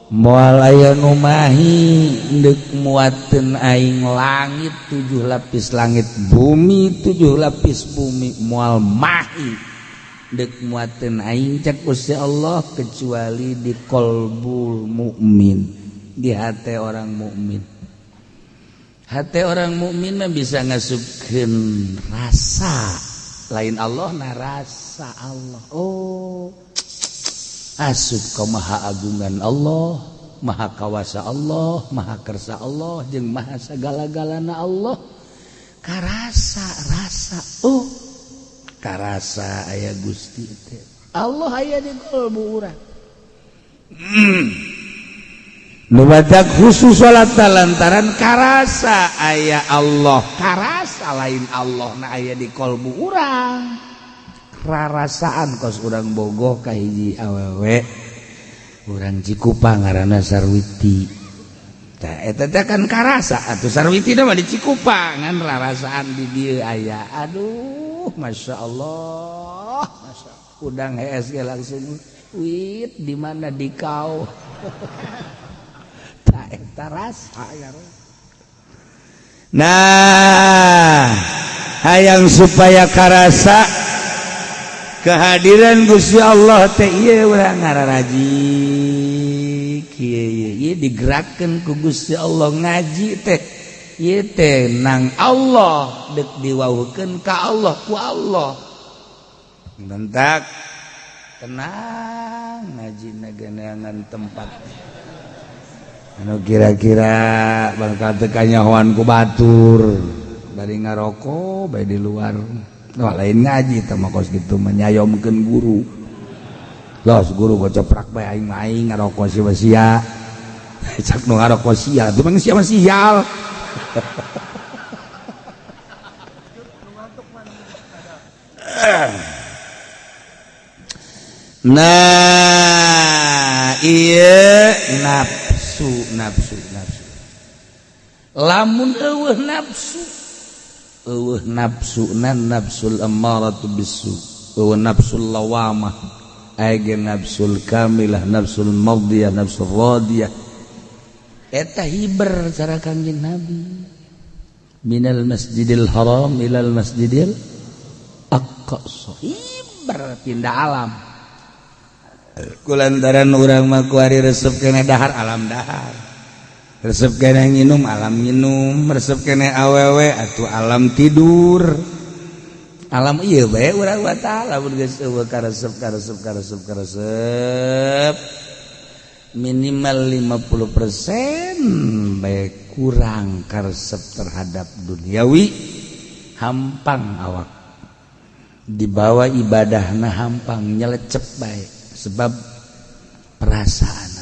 moal aya nu mahi deuk muateun aing langit tujuh lapis langit, bumi tujuh lapis bumi, moal mahi deuk muateun aing, cek Gusti Allah, kecuali di kolbul mukmin, di hati orang mukmin. Hati orang mukmin mah bisa ngasupkeun rasa lain Allah, nah rasa Allah. Oh, asup ke maha agungan Allah, maha kawasa Allah, maha kersa Allah, jeung maha sagala-galana Allah. Karasa rasa, oh, karasa aya Gusti teh. Allah aya di kalbu urang. Nu badak khusus salat lantaran karasa aya Allah, karasa lain Allah na aya di kolbu urang. Rarasaan kos urang bogoh ka hiji awewe urang Cikupa ngaranna Sarwiti. Tah, eta teh kan karasa atuh Sarwiti mah di Cikupa, ngan rarasaan di dieu aya. Aduh, Masya Allah, Masya Allah. Udang hees ge langsung wit di mana di kau. Tah, eta rasa ya. Nah, hayang supaya karasa kehadiran Gusti Allah teh ieu urang ngararaji kieu ieu digerakkeun ku Gusti Allah ngaji teh. Ieu teh nang Allah dek diwauhkeun ka Allah ku Allah. Bentak tenang ngaji negeneangan tempat anu kira-kira bakal teu kanyahoan ku batur bari ngaroko bae di luar. Wah, lain ngaji teh mah kos kitu menyayomkeun guru. Los guru gocoprak bae aing mah aing ngaroko sia sia. Cak nu ngaroko sia, teu mah sia mah sial. Nah, iya nafsu nafsu nafsu. Lamun eueuh nafsu, eueuh nafsuna nafsul ammaratu bisu, eueuh nafsul lawamah, aya nafsul kamilah, nafsul mardiyah, nafsul radiyah. Eta hiber cara Kangjeng Nabi. Minal Masjidil Haram ilal Masjidil Aqsa. Hiber pindah alam. Kulantaran urang mah kuari resep kene dahar alam dahar, resep kene nginum alam nginum, resep kene awewe atuh alam tidur, alam ieu bae urang mah tah lamun geus eueuh karesep karesep karesep karesep minimal 50% bae kurang karesep terhadap duniawi, hampang awak dibawa ibadahna hampang nyelecep bae sebab perasaan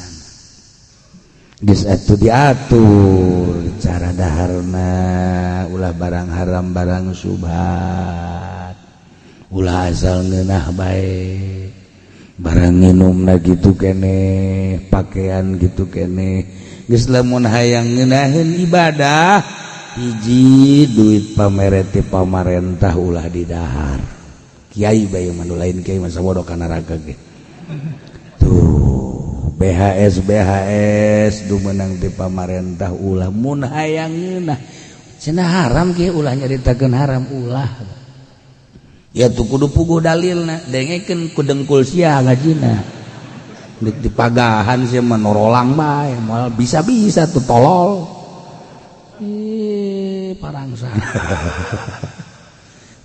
geus atuh diatur cara daharna ulah barang haram barang subhat ulah asal ngeunah bae barang nginumna kitu keneh pakaian kitu keneh geus lamun hayang ngeunaheun ibadah hiji duit pamereti pamarentah ulah didahar kiai bae mah nu lain kiai mah sabodo ka neraka ge. Tuh BHS BHS du menang di pamarentah ulah mun hayang ngeunah cenah haram kieu ulah nyaritakeun haram ulah ya tuh kudu puguh dalilna dengekeun ku dengkul sia ngajina deuk dipagahan sia mah norolang bae moal bisa-bisa tuh tolol ih parangsan.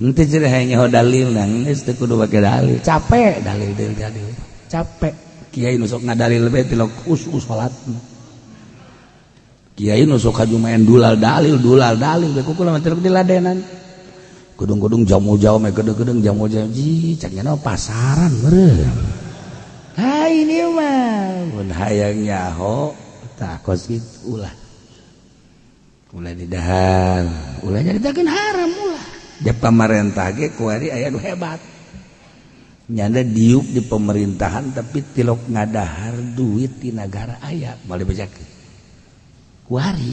Henteu cenah hayang nyaho dalilna geus teu kudu make dalil capek dalil dalil dalil capek kiai nu sok ngadalil bae tilok khusus salatna kiai nu sok haju main dulal dalil bae kukula mah tilok diladenan kudung-kudung jamu jauh mah kedeng-kedeng jamu jauh ji cak nya pasaran meureun ha ini mah mun hayang nyaho tah kos kitu ulah ulah didahar ulah nyaritakeun haram ulah di pamarentah ge kuari aya nu hebat nyanda diuk di pemerintahan tapi tilok ngadahar duit di negara aya boleh bejakeun kuari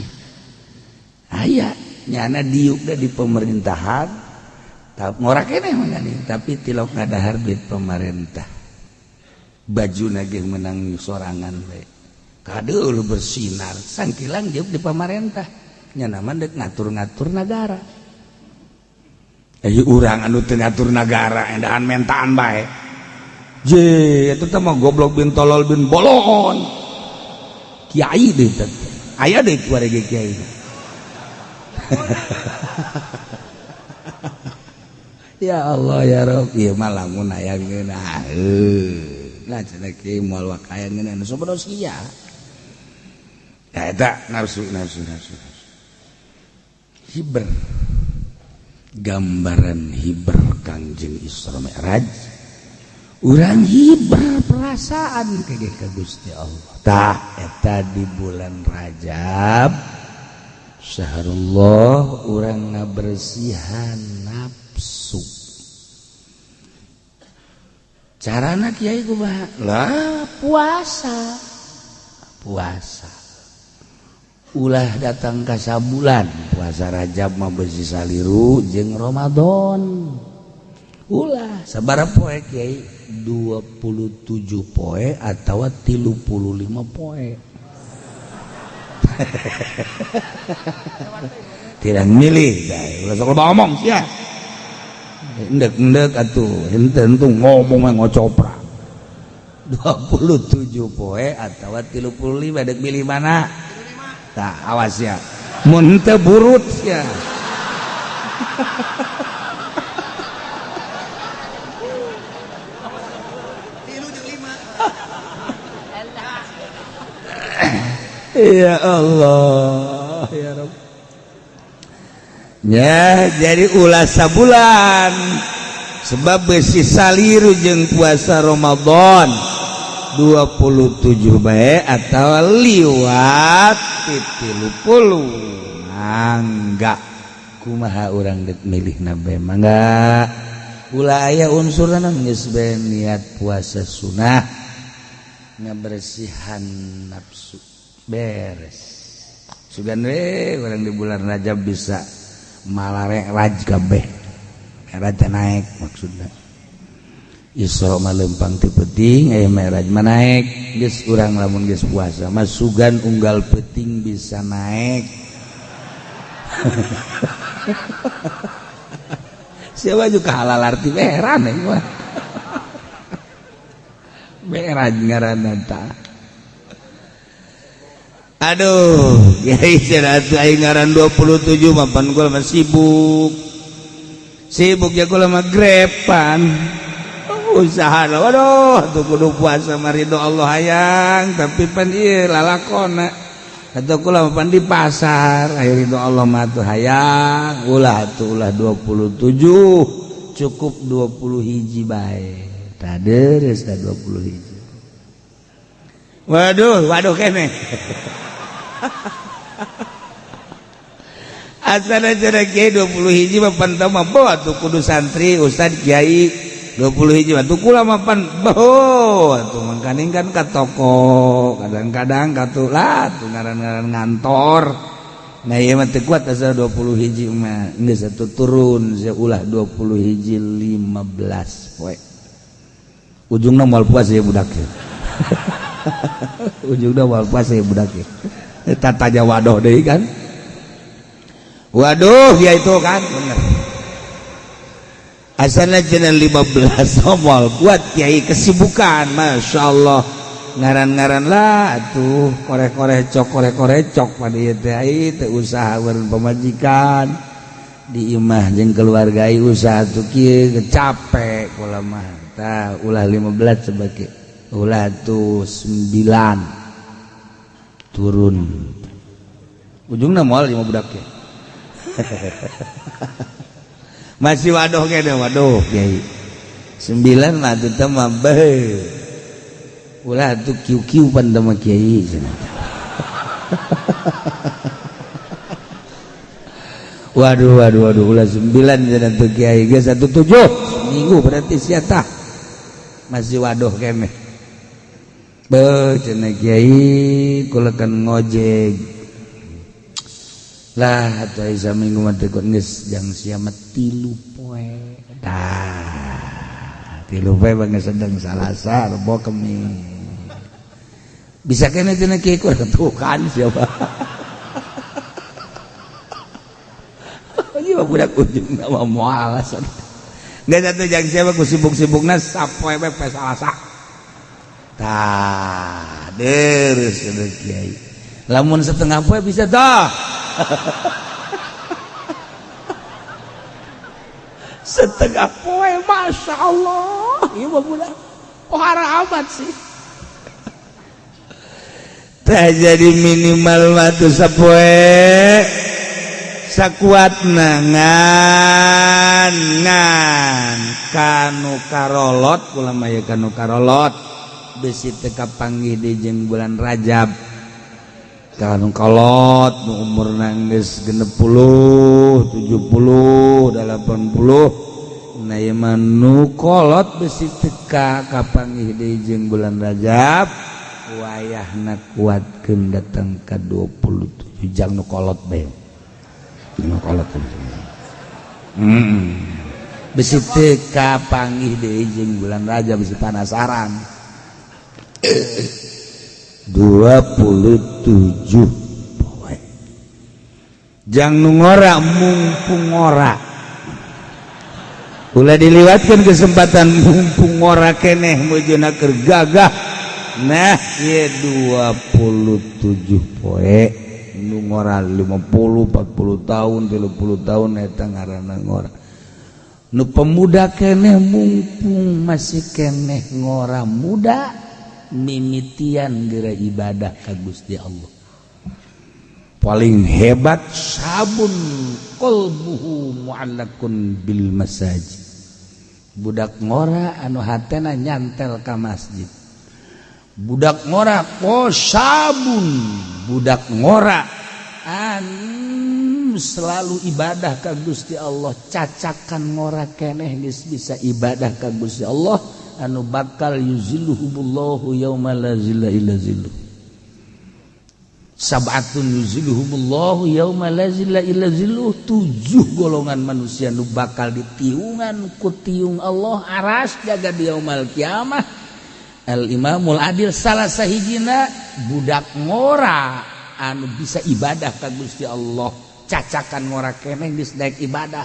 aya nyana diuk da di pemerintahan tapi ngorak keneh mah tapi tilok ngadahar duit pemerintah bajuna ge menang sorangan we kadeul bersinar sangkilang diuk di pemerintah nyana mah deuk ngatur-ngatur negara. Urang anu teu ngatur nagara endahan mentaan bae. Je eta teh mah goblok bin tolol bin bolon. Kiai deui teh. Aya deui kuari ge kiai. Ya Allah ya Rabb, ieu mah lamun aya ngeunah. Lah cenah kiai moal wakaya ngeunah nu sabodo sia. Ya eta nafsu nafsu nafsu. Hiber. Gambaran hiber Kangjeng Isra Mi'raj urang hiber perasaan kege ka Gusti Allah tah eta di bulan Rajab syahrullah urang ngabersihan nafsu carana kiai kumaha lah puasa puasa ulah datang ka sabulan puasa Rajab mah beusi saliru jeung Ramadan ulah sabaraha poe kiai 27 poe atawa 35 poe tidak milih ulah sok loba omong sia endek-endek atuh henteu henteu ngomong mah ngocopra 27 poe atawa 35 dek milih mana. Tah awas ya. Mun teu burut ya. Ya Allah ya Rabb. Ya jadi ulah sabulan sebab besi saliru jeung puasa Ramadan 27 bae atau liwat 30. Mangga kumaha urang deuk milihna bae mangga ulah aya unsurna geus bae niat puasa sunah ngabersihan nafsu beres. Sugan we urang di bulan Rajab bisa malarek raj kabeh. Raja naik maksudna. Isra mah lempang ti peuting aya Mi'raj mah naik. Geus urang lamun geus puasa mah sugan unggal peuting bisa naik. Siapa juga halal arti heran ya mah. Mi'raj ngaranna tah. Aduh, kiai cenah aing ngaran 27 mapan gua mah sibuk. Sibuk ya gua mah grepan. Usaha waduh tuh kudu puasa mah ridho Allah hayang, tapi pan ieu lalakona. Atau kula mah pan di pasar, aya ridho Allah mah tuh hayang, ulah tuh ulah 27, cukup 20 hiji bae. Tah deres tah 20 hiji. Waduh, waduh kene. Asana cenah kiai 20 hiji mah pan teu mah bawa tuh kudu santri ustad kiai 20 hiji mah tuh kula mah pan bawa tuh mangkaning kan ka toko kadang-kadang ka tuh lah tuh ngaran-ngaran ngantor. Nah ieu mah teu kuat asal 20 hiji mah geus atuh turun sia ulah 20 hiji 15 poe. Ujungna moal puas ya budak ya. Ujungna moal puas ya budak ya. Tata waduh deui kan. Waduh ya itu kan bener. Asalna cenah 15 moal kuat kiai kesibukan Masya Allah. Ngaran-ngaran lah atuh koreh-koreh cok koreh-koreh cok pada ieu teh ai teu usaha beureun pamajikan di imah jeung keluarga ai usaha tuh kieu capek kula mah. Tah ulah 15 sebagai ulah tuh 9 turun. Ujungna moal lima budak ya. Masih waduh kene waduh kiai. 9 mah teu mah beuh. Ulah tuh kiu-kiu pan teh mah kiai cenah. Waduh waduh waduh ulah 9 cenah tuh kiai geus 17 minggu berarti sia tah. Masih waduh kene. Beuh cenah kiai kula kan ngojek. Lah atuh aya saminggu mah teu geus jang sia mah 3 poe. Tah, 3 poe bangga sedang Salasa, Rebo, Kemis. Bisa kene cenah kiai kurang tuh kan siapa. Ieu mah budak ujungna mah moal alasan. Geus atuh jang sia mah ku sibuk-sibukna sapoe we poe Salasa. Tah, deres cenah kiai. Lamun setengah poe bisa tah. Setengah poe Masya Allah ieu mah budak pohara amat sih. Tah jadi minimal mah tuh sapoe sakuatna ngan ngan kanu karolot kula mah ye kanu karolot besi teu kapanggih deui jeung bulan Rajab. Kanu kolot nu umurna geus 60, 70, 80 nah ieu mah nu kolot besi teka kapanggih deui jeung bulan Rajab wayahna kuatkeun datang ka 27 jang nu kolot bae. Nu kolot. Besi teka panggih deui jeung bulan Rajab besi panasaran. 27 poe. Jang nu ngora mumpung ngora. Ulah diliwatkan kesempatan mumpung ngora keneh mujuna keur gagah. Nah, ieu 27 poe Nu ngora 50, 40 tahun, 30 tahun eta ngaranna ngora. Nu pemuda keneh mumpung masih keneh ngora muda, mimitian geura ibadah ka Gusti Allah. Paling hebat sabun qalbuhu mu'allakun bil masajid. Budak ngora anu hatena nyantel ka masjid. Budak ngora sabun, budak ngora anu selalu ibadah ka Gusti Allah, cacakan ngora keneh geus bisa ibadah ka Gusti Allah anu bakal yuzilluhumullahu yauma la zilla illa zilluh. Sab'atun yuzilluhumullahu yauma la zilla illa zilluh, 7 golongan manusia nu bakal ditiungan ku tiung Allah aras jaga di yaumal kiamah. Al imamul adil salah sahijina budak ngora anu bisa ibadah ka Gusti Allah, cacakan ngora keneh geus daek ibadah,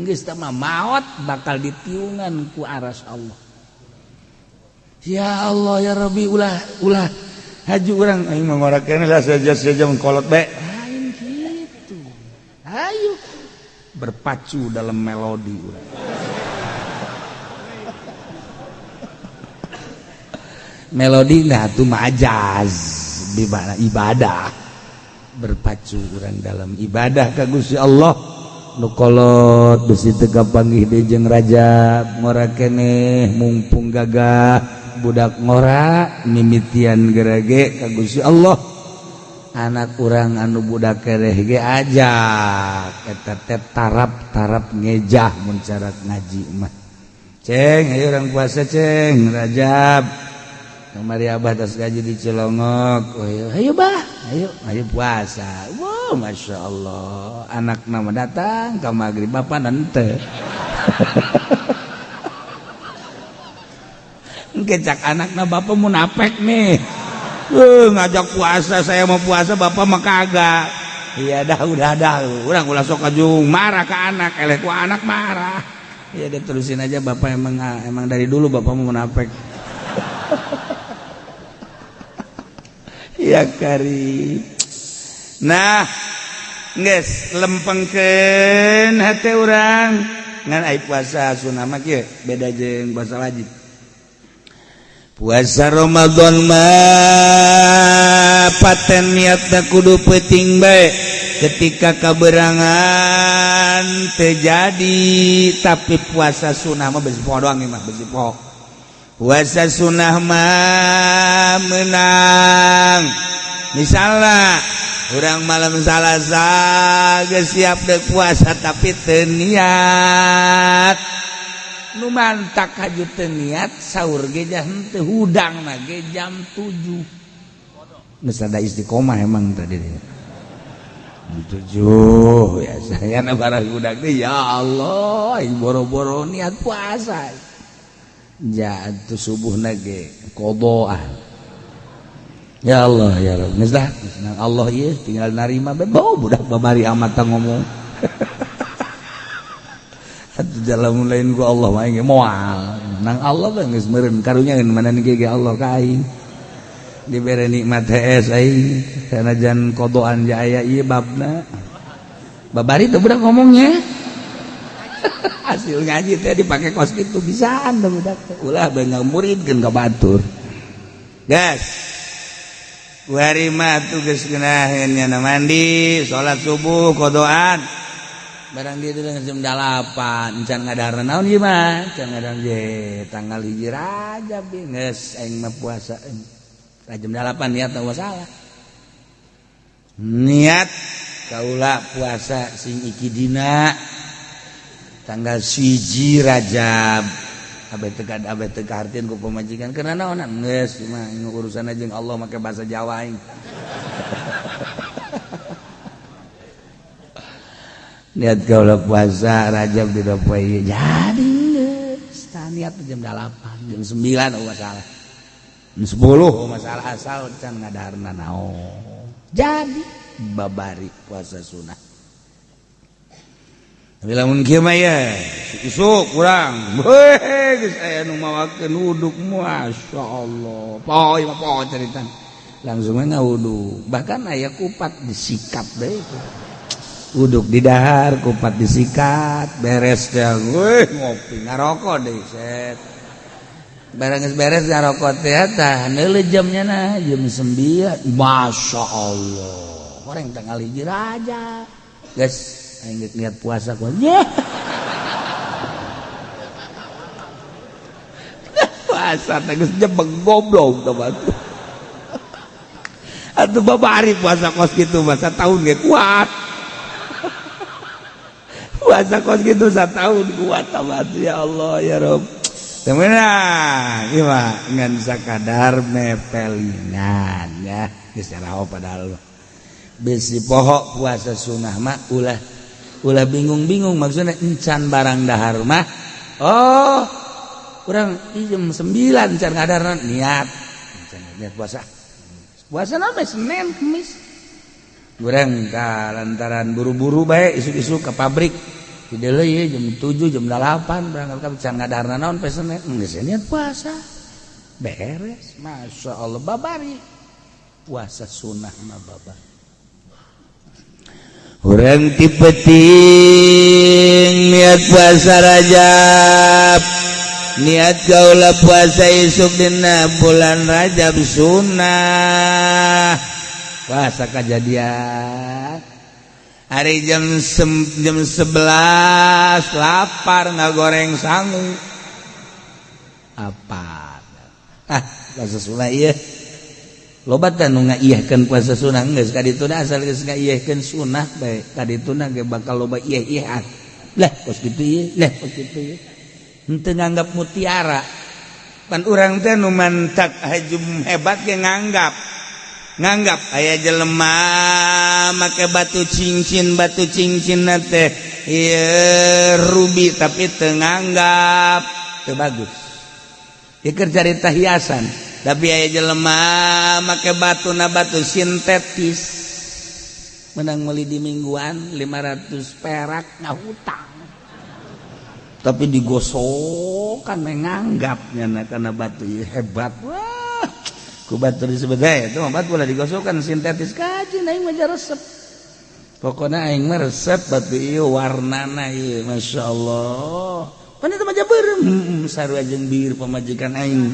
geus teh mah maot bakal ditiungan ku aras Allah. Ya Allah ya Rabbi, ulah ulah haju urang aing mah ngora keneh lah saja-saja mengkolot bae. Lain kitu. Ayo berpacu dalam melodi urang. Melodi nah tuh majaz bimana ibadah, berpacu urang dalam ibadah ka Gusti Allah. Nu kolot besi teu kapanggih deui jeung Rajab ngora keneh mumpung gagah budak ngora mimitian gerege ka Gusti Allah. Anak urang anu budak keneh ge ajak eta teh tarap-tarap ngejah mun cara ngaji mah. Ceng ayo urang puasa ceng Rajab. Kamari abah tas gaji di Cilongok. Oh, ayo, ayo bah, ayo, ayo puasa. Wow, masya Allah. Anak nama datang ke maghrib bapak nante. Kecak anak na bapak munafik nih. Ngajak puasa, saya mau puasa bapak mah kagak. Iya dah, udah dah. Urang ulah sok kajung marah ke anak, eleh ku anak marah. Iya deh terusin aja bapak emang dari dulu bapak mau munafik. Ya kari. Nah, geus lempengkeun hate urang ngan ai puasa sunah mah kieu beda jeung puasa wajib. Puasa Ramadan mah paten niatna kudu peuting bae ketika kaberangan teu jadi, tapi puasa sunah mah besi poho doang mah besi poho. Puasa sunah mah menang. Misalnya urang malam Salasa geus siap deuk puasa tapi teu niat. Nu mantak haju teu niat sahur ge henteu hudangna ge jam 7. Geus ada istiqomah emang tadi. Jam 7 ya saya na barang hudang teh ya Allah boro-boro niat puasa. Jatuh subuh nage kodoan. Ya Allah ya Rabb. Geus dah, Allah ieu tinggal narima bae bau budak babari amat ngomong. Atuh jalan lain ku Allah mah ge moal. Nang Allah teh geus meureun karunya mana ge ge Allah ka aing. Dibere nikmat hees aing sanajan kodoan ja aya ieu babna. Babari teh budak ngomongnya. Hasil ngaji teh dipake kos kitu bisaan teh budak teh. Ulah bae ngamuridkeun ka batur. Gas. Kuari mah tuh geus geunaheun nya mandi, salat subuh kodoan. Barang dia itu jam 8, encan ngadahar naon ieu mah? Encan ngadahar ye tanggal 1 Rajab geus aing mah puasa. Jam 8 niat teu salah. Niat kaula puasa sing iki dina tanggal 1 Rajab. Abeh teu kahartieun ku pamajikan karena naonan geus mah urusan jeung Allah make bahasa Jawa aing. Niat kaula puasa Rajab di poe jadi geus tah niat jam 8 jam 9 oh masalah. Jam 10 oh masalah asal can ngadaharna naon. Jadi babari puasa sunah. Tapi lamun kieu mah ya isuk kurang. Heuh geus aya nu mawakeun uduk masyaallah. Poe mah poe carita. Langsung ngawudu. Bahkan aya kupat disikat deh. Uduk di dahar, kupat disikat, beres teh, weh, ngopi ngarokok deh, set. Barang geus beres ngarokok teh, tah neuleuh jamnya, nah, jam 9. Masya Allah, orang tanggal 1 Rajab, geus aing geus niat puasa ku nya. Puasa teh geus jebeng, goblok teh batu. Atuh babari puasa kos kitu mah satahun ge kuat. Puasa kos kitu satahun kuat batu, ya Allah ya Rob. Temenang ieu mah ngan sakadar mepelingan ya, geus raho padahal. Bisi poho puasa sunah mah ulah ulah bingung-bingung, maksudnya encan barang dahar mah, oh, urang jam 9 encan ngadarna, niat encan, niat puasa. Puasa nama Senin Kemis. Urang lantaran buru-buru bae isuk-isuk ke pabrik di deuleu jam 7, jam 8 berangkat ka, can ngadarna naon poe Senin, geus niat puasa, beres. Masya Allah, babari puasa sunah mah babari. Urang ti peuting niat puasa Rajab, niat kaula puasa isuk dina bulan Rajab sunnah. Puasa kejadian hari jam 11 lapar, ngagoreng sangu apa, ah, puasa sunnah ieu. Loba teh nu ngaiyahkeun puasa sunnah. Geus kadituna, asal geus ngaiyahkeun sunnah bae, kadituna ge bakal loba iyah-iyahan lah, kos kitu ieu lah, kos kitu ieu. Henteu nganggap mutiara pan urang teh. Nu mantak hajum hebat ge nganggap nganggap aya jelema make batu cincin, batu cincin teh ieu ruby, tapi teu nganggap, teu bagus. Ieu keur carita hiasan. Tapi aya jelema make batu na batu sintetis, menang meuli di mingguan 500 perak, ngahutang, tapi digosokan, menganggapnya karena batu ieu hebat. Wah, ku batu disebut itu mah batu lah digosokkan sintetis, kaji aing mah resep. Pokoknya aing mah resep batu ieu, warnana ieu, Masya Allah. Pan itu mah beureum, sarua jeung bir pamajikan aing.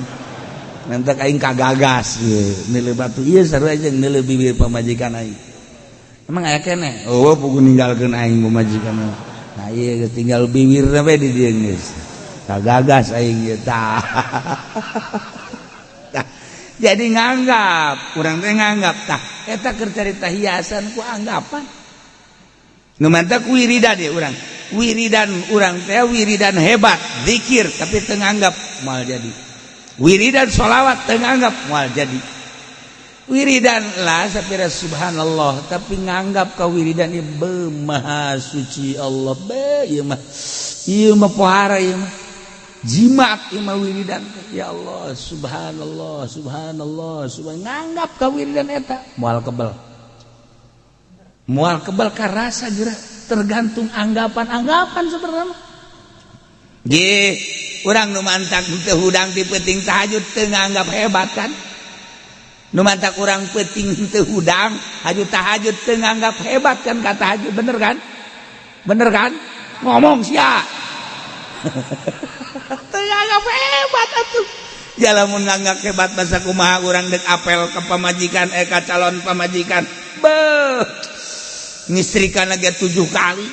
Nanti aing kagagas ieu nilai batu ieu sarua jeung nilai bibir pamajikan aing. Emang aya keneh? Oh, puguh ninggalkeun aing pamajikan. Nah, ieu geus tinggal bibir we di dieu, geus kagagas aing ieu tah. Jadi nganggap, kurang teh nganggap tah eta keur carita hiasan ku anggapan. Nu mantak wiridan ya, urang wiridan, urang teh wiridan hebat zikir, tapi teu nganggap, moal jadi. Wiridan sholawat teu nganggap, moal jadi. Wiridan lah sapira subhanallah, tapi nganggap ka wiridan ieu, be, maha suci Allah, be, ieu mah, ieu mah pohara, ieu mah jimat, ieu mah wiridan, ya Allah, subhanallah, subhanallah, subhan, nganggap ka wiridan eta moal kebel, moal kebel karasa geura. Tergantung anggapan-anggapan sebenarnya. Ge urang nu mantak teu hudang ti peuting tahajud teu nganggap hebat kan? Nu mantak urang peuting teu hudang haju tahajud teu nganggap hebat kan ka tahajud, bener kan? Bener kan? Ngomong sia. Teu nganggap hebat atuh. Ya lamun nganggap hebat, masa kumaha urang dek apel ke pamajikan, eh, ka calon pamajikan? Beuh. Ngistrikan lagi 7 kali.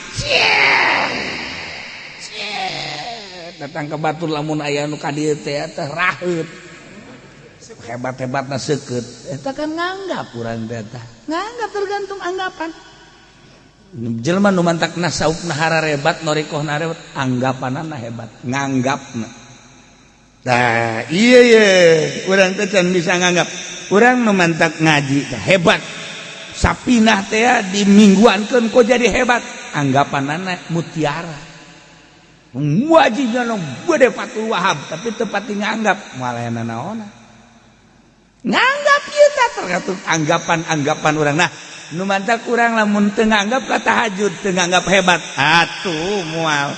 Datang ke batur, lamun aya nu ka dieu teh teh raheut. Hebat-hebatna seukeut. Eta kan nganggap urang teh tah. Nganggap, tergantung anggapan. Jelema nu mantak nasaufna hararebat, norikohna hebat, anggapanana hebat, nganggapna. Tah, iya ye, urang teh can bisa nganggap. Urang nu mantak ngaji teh hebat. Sapinah teh dimingguankeun kok jadi hebat, anggapanana mutiara. Wajibnya nu gede Fathul Wahab, tapi tepat nganggap moal aya nanaona. Nganggap ieu teh tergantung anggapan-anggapan urang. Nah, nu mantak urang lamun teu nganggap ka tahajud, teu nganggap hebat, atuh moal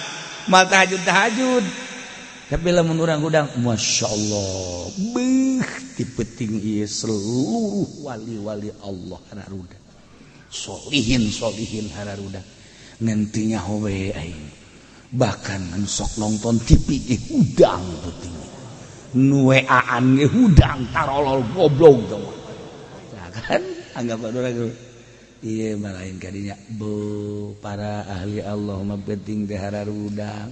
moal tahajud tahajud. Tapi lamun urang hudang, Masya Allah, beuh. Ti peuting ieu seluruh wali-wali Allah hararuda, solihin solihin hararuda, nantinya howe aing bahkan sok nonton TV ge hudang peuting, nu WA-an ge hudang, tarolol goblok tau kan. Anggap orang iya malain kadinya bu para ahli Allah mah penting teh hararuda.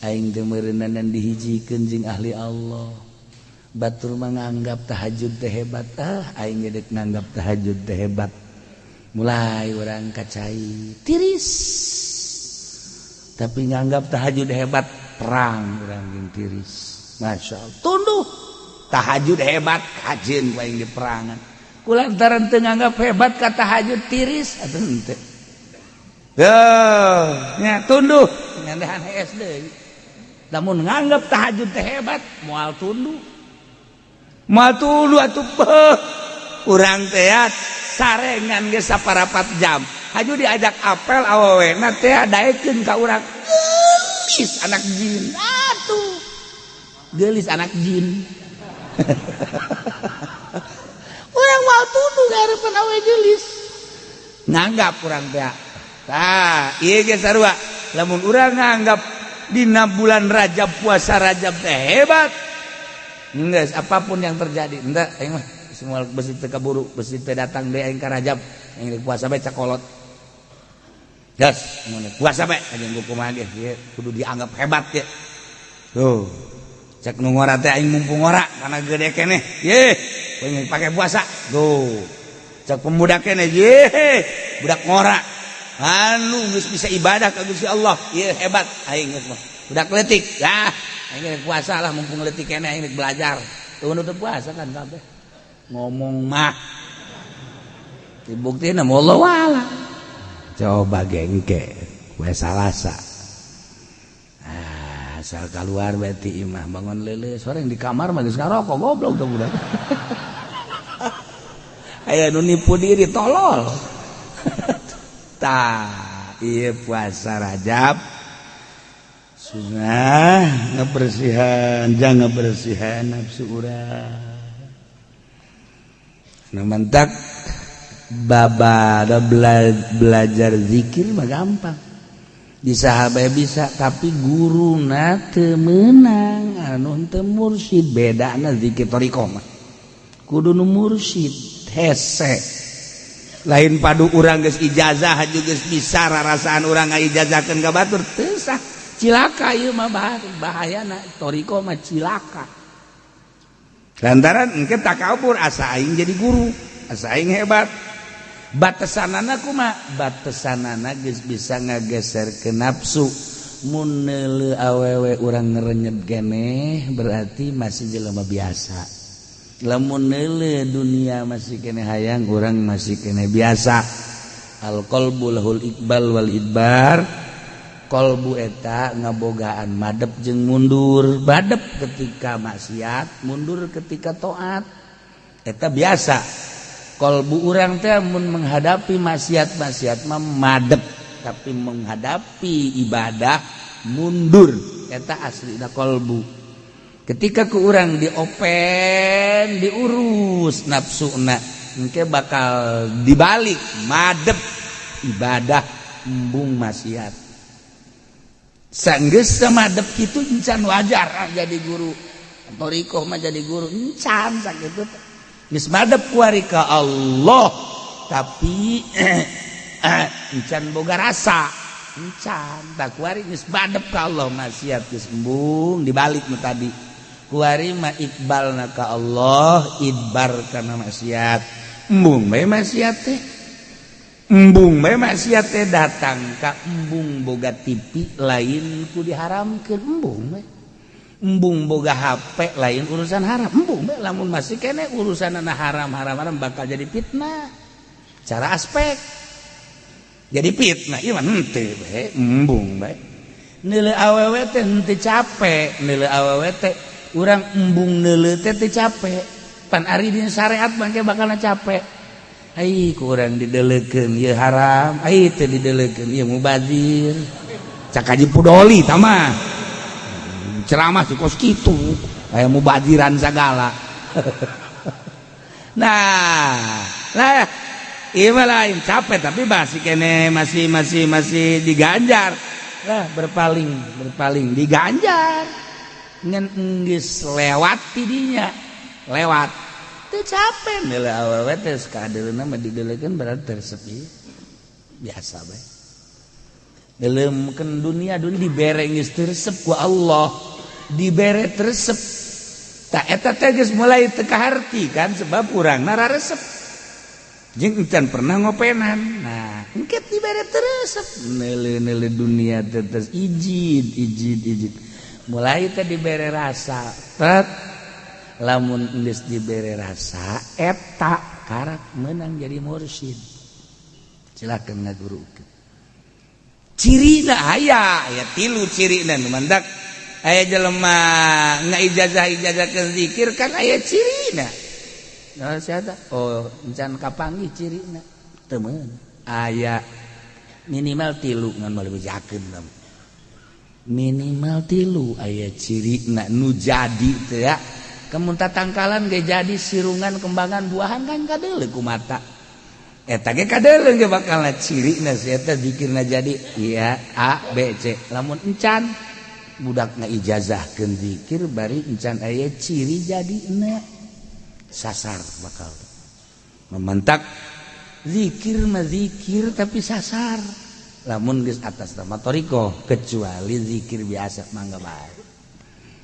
Aing teh meureunnan dihijikeun jeung ahli Allah. Batur mah nganggap tahajud teh hebat, ah aing ge dek nganggap tahajud teh hebat. Mulai orang kacai tiris, tapi nganggap tahajud hebat, perang orang jeung tiris. Masya Allah, tunduh tahajud hebat, kajeun ku aing di perangan kulantaran teu nganggap hebat ka tahajud, tiris atuh henteu. Tuh, nya tunduh ngandahan hees deui. Lamun nganggap tahajud teh hebat, moal tunduh. Moal tunduh atuh beuh. Urang teh sarengan geus saparapat jam. Haju diajak apel, awewena teh daekeun ka urang. Geulis anak jin. Atuh. Geulis anak jin. Urang moal tunduh ngarepan awe geulis. Nganggap urang teh. Tah, ieu ge sarua. Lamun urang nganggap dina bulan Rajab, puasa Rajab teh hebat. Geus apapun yang terjadi, henteu aing mah semua besi teu kaburu, besi teu datang deui aing ka Rajab, aing puasa bae cakolot. Gas, mun puasa bae aing kumaha ge, ieu kudu dianggap hebat ya. Tuh. Cek nu ngora teh aing mumpung ngora karena gede keneh. Ye, aing pake puasa. Tuh. Cek pemuda keneh, ye, budak ngora. Anu geus bisa ibadah ka Gusti Allah, ieu hebat aing geus mah. Budak leutik, ah aing puasa lah, mumpung leutik keneh aing belajar. Tuh nu teu puasa kan kabeh. Ngomong mah dibuktiin Allah wala. Coba gengke we Salasa. Ah, asal keluar berarti imah bangun lele sore di kamar mah geus ngarokok, goblok tuh budak. Aya nu nipu diri, tolol. Tah, ieu puasa Rajab sunnah ngebersihan, jangan ngebersihan nafsu urang. Nu mentak babada belajar zikir mah gampang. Di sahabat bisa, tapi guruna teu meunang anu teu mursyid. Bedana zikir thariqah mah kudu nu mursyid hese, lain padu urang geus ijazah juga geus bisa rarasaan urang ngaijazakeun ka batur teu sah. Cilaka ieu mah, bahayana thariqah mah cilaka, lantaran engke takabur, asa aing jadi guru, asa aing hebat. Batasanana kumaha? Batasanana geus bisa ngageser ke nafsu. Mun neuleu awewe urang ngerenyet keneh, berarti masih jelema biasa. Lamun neuleu dunia masih keneh hayang, urang masih keneh biasa. Al qalbu lahul iqbal wal idbar. Kolbu eta ngabogaan madep jeung mundur, madep ketika maksiat, mundur ketika taat. Eta biasa kolbu urang teh. Mun menghadapi maksiat-maksiat mah madep, tapi menghadapi ibadah mundur. Eta asli kolbu. Ketika ku urang diopen, diurus nafsuna, engke bakal dibalik, madep ibadah, embung maksiat. Sanggeus madep kitu, encan wajar jadi guru thoriqoh mah, jadi guru encan sakitu. Geus madep kuari ka Allah, tapi encan boga rasa, encan. Tak kuari geus madep ka Allah, maksiat geus embung, dibalik nu tadi. Kuari mah iqbalna ka Allah, idbar kana maksiat, embung bae maksiat teh, embung bae maksiat teh. Datang ka embung boga TV lain ku diharamkeun, embung bae. Embung boga HP lain urusan haram, embung bae. Lamun masih kene urusan haram haram haram, bakal jadi fitnah. Cara aspek jadi fitnah ieu mah henteu bae, embung bae. Neuleu awewe teh henteu capek, neuleu awewe teh urang embung, neuleu teh teu capek. Pan ari dina syariat mah bakal capek. Ai kurang dideleukeun ieu haram, ai teu dideleukeun ieu mubazir. Cak Haji Pudoli tah mah ceramah di kos kitu, aya mubaziran sagala. Nah, nah ieu mah lain capek, tapi masih kene, masih masih masih diganjar lah, berpaling berpaling diganjar, ngan geus lewat tidinya, lewat teu capek. Nilai awewe teh kadeuleuna mah dideulekeun, berarti tersepi biasa bae. Neuleumkeun dunia, dunia dibere geus teu ku Allah, dibere teu resep. Tak eta teh geus mulai teu kaharti kan, sebab urang resep jeung encan pernah ngopenan. Nah, engke dibere teu resep, neuleu-neuleu dunia teh terus ijid ijid ijid, mulai teh dibere rasa tet. Lamun geus dibere rasa eta, karak menang jadi mursyid, silakan ngagurukeun. Cirina aya, aya tilu cirina nu mandak aya jelema ngaijazah ijazah ke zikir kan aya cirina. Nah, siapa? Oh, encan kapanggih cirina. Teu meun. Aya minimal tilu, ngan moal bejakeun. Minimal tilu aya cirina nu jadi teh ya. Kemun tatangkalan ge jadi sirungan, kembangan, buahan kan kadeuleu ku mata. Eta ge kadeuleu ge bakal cirina si eta zikirna jadi iya A B C. Lamun encan budak ngaijazahkeun zikir bari encan aya ciri jadina, sasar bakal mementak zikir mah zikir tapi sasar, lamun geus atas nama thoriqoh. Kecuali zikir biasa mangga bae,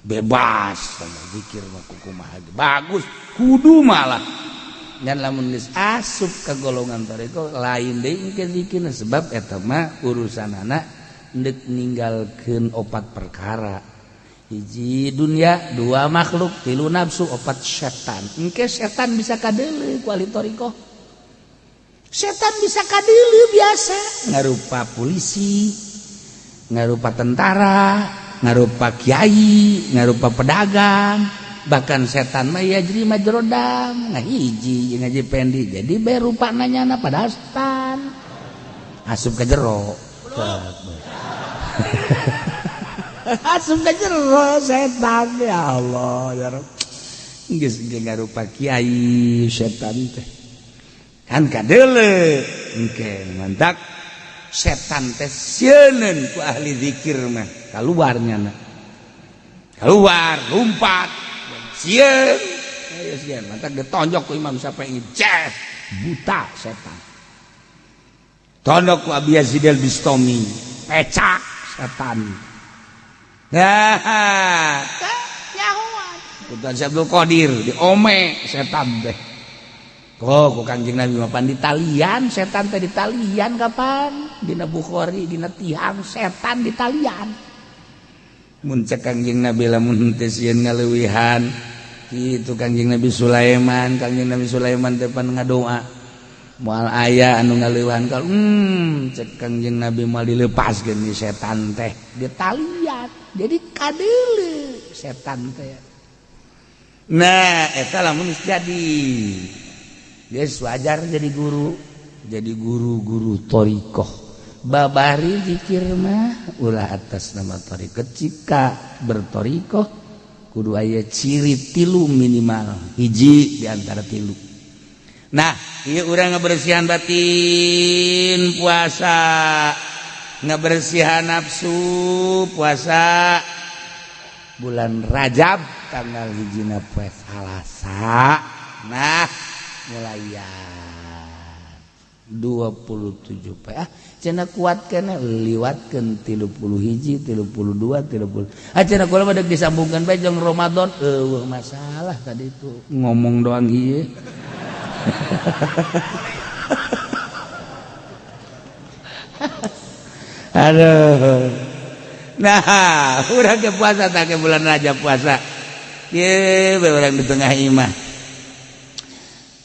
bebas sama zikir mah, kumaha bagus kudu malah. Dan lamun geus asup ke golongan thoriqoh lain deui ke zikir, sebab eta mah urusanana ndek ninggalkeun opat perkara: hiji dunia, dua makhluk, tilu nafsu, opat setan. Engke setan bisa kadeuleu ku ahli thoriqoh. Setan bisa kadeuleu, biasa ngarupa polisi, ngarupa tentara, ngarupa kiai, ngarupa pedagang. Bahkan setan mah yajri majrodam, ngahiji jeung Haji Pendi, jadi bae rupa nanyana, padahal setan asup ka jero, asup ka jero setan. Ya Allah, ya Rabb, geus ge ngarupa kiai setan teh kan kadeuleu. Engke mantak setan teh sieuneun ku ahli zikir mah, keluar nyana, keluar lompat, sieun. Ayo sieun, mantak ditonjok ku Imam Syafi'i, ces, buta setan. Tonjok ku Abi Yazid al-Bistami, pecak setan. Nah, nyahoan Tuan Abdul Qadir diome setan teh. Oh, ku Kanjeng Nabi mapan ditalian setan teh, ditalian kapan? Dina Bukhari, dina tiang setan ditalian. Mun cek Kanjeng Nabi, lamun teu sieun ngaleuwihan kitu Kanjeng Nabi Sulaiman, Kanjeng Nabi Sulaiman teh pan ngadoa moal aya anu ngaleuwihan kal cek Kanjeng Nabi moal dilepaskeun ni setan teh ditalian. Jadi kadeuleu setan teh. Nah, eta lamun geus jadi geus wajar jadi guru, jadi guru-guru thoriqoh. Babari zikir mah ulah atas nama thoriqoh. Jika berthoriqoh kudu aya ciri tilu minimal, hiji di antara tilu. Nah, ieu urang ngebersihan batin puasa, ngebersihan nafsu puasa, bulan Rajab tanggal hijina poe Salasa. Nah, mulaian 27 poe, ah cenah kuat kene liwatkeun 31, 32, 30. Ah, cenah kula mah deuk disambungkeun bae jeung Ramadan, eueuh masalah tadi itu ngomong doang ieu. Aduh. Nah, urang ke puasa tak ke bulan Rajab puasa. Ye, urang di tengah imah.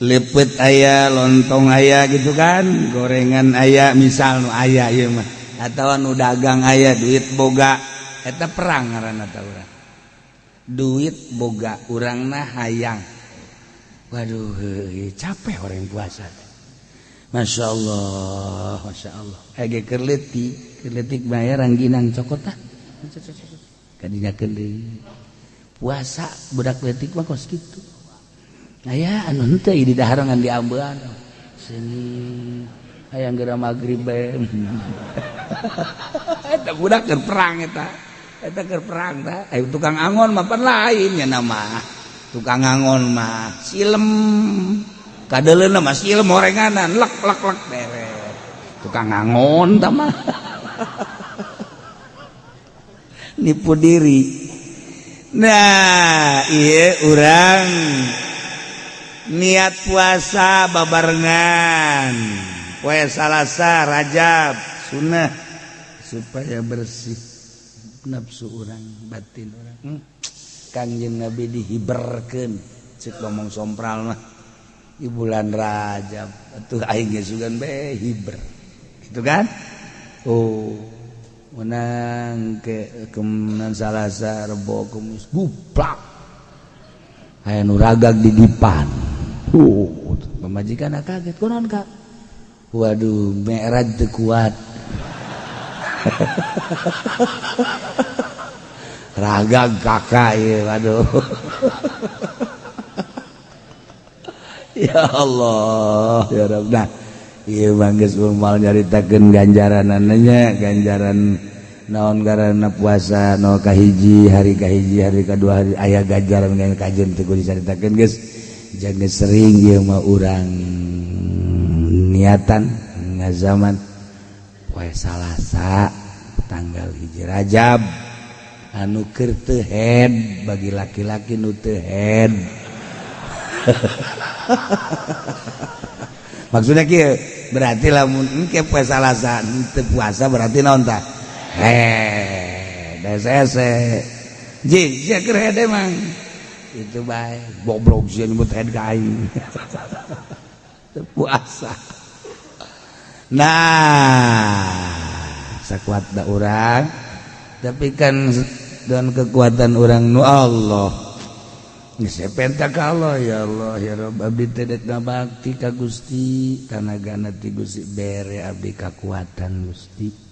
Lepet aya, lontong aya gitu kan, gorengan aya, misal nu aya ieu mah. Atawa nu dagang aya, duit boga. Eta perang ngaranna ta urang. Duit boga, urangna hayang. Waduh, capek orang puasa teh. Masya Allah, Masya Allah. Ege keur leutik, keur leutik bayar rangginang cokot tah. Kadinya deui. Puasa budak leutik mah kos kitu. Aya anu henteu di daharangan di ambean. Seni hayang geura magrib bae. Eta budak keur perang eta. Eta keur perang tah. Ayo tukang angon mah pan lain nya nama. Tukang angon mah silem. Kadeuleuna mah silem orenganan lek lek lek beres. Tukang angon tah mah. Nipu diri. Nah, ieu urang niat puasa babarengan poe Salasa Rajab sunnah supaya bersih nafsu urang batin urang. Kangjeng Nabi dihiberkeun cek ngomong sompral mah di bulan Rajab atuh aing ge sugan be hiber gitu kan. Oh menang ke kemenan Salasa Rebo Kemis guplak aya nu ragag di dipan. Pemajikan kaget kunaon Kak? Waduh, mi'raj teu kuat. Ragag kakak ieu, waduh. Ya Allah, ya Rabb. Nah, ieu mah geus moal nyaritakeun ganjaranana nya, ganjaran naon garana puasa no kahiji, hari kahiji, hari kadua hari aya ganjaran kajen teu kudu dicaritakeun geus. Jangan sering ieu mah urang niatan ngazaman poe Salasa tanggal 1 Rajab anu keur teu head bagi laki-laki nu teu head. Maksudnya kieu berarti lamun engke poe Salasa teu puasa berarti naon tah? Head hese. Jing sia keur head emang. Itu baik goblok sih nyebut head ka aing. Puasa. Nah, sakuat da urang, tapi kan dan kekuatan urang nu Allah. Geus penta ka Allah ya Allah ya Rabb abdi teh dek ngabakti ka Gusti, tanagana ti Gusti bere abdi kakuatan Gusti.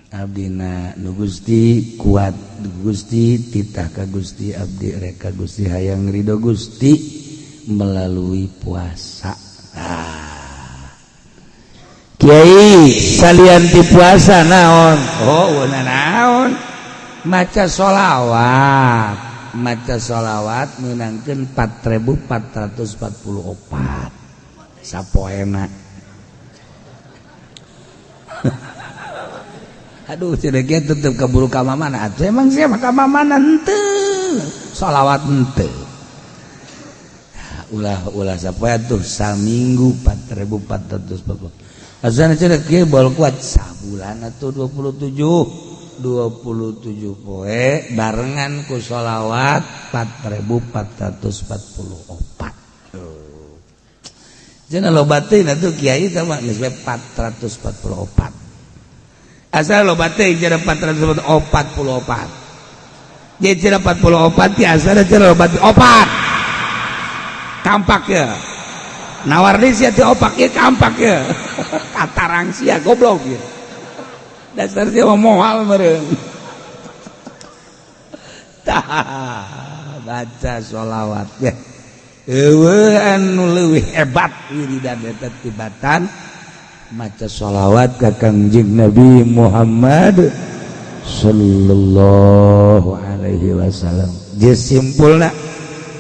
Abdina nu Gusti kuat Gusti titah ka Gusti abdi rek ka Gusti hayang ridho Gusti melalui puasa. Ah. Kiai salian ti puasa naon? Oh, naon? Maca sholawat. Maca sholawat meunangkeun 4444 sapoena. Aduh, cedeknya tetep keburu ka mamana. Atuh emang siapa ka mamana henteu. Sholawat henteu. Ulah-ulah sapoe tuh saminggu 4440. Azan cedek kieu bol kuat sabulan atuh 27 poe barengan ku sholawat 4444. Cenah loba teh atuh kiai teh mah geus 444. Asal loba teh cenah 444. Jadi cenah 44 ti asal cenah loba teh opat. Kampak ya. Nawar di sia teh opak ieu kampak ya. Katarang sia goblok ya. Dasar sia mah moal meureun. Tah, baca sholawat ya. Eueuh anu leuwih hebat wiridan eta tibatan maca sholawat ka Kangjeng Nabi Muhammad sallallahu alaihi wasallam. Geus simpulna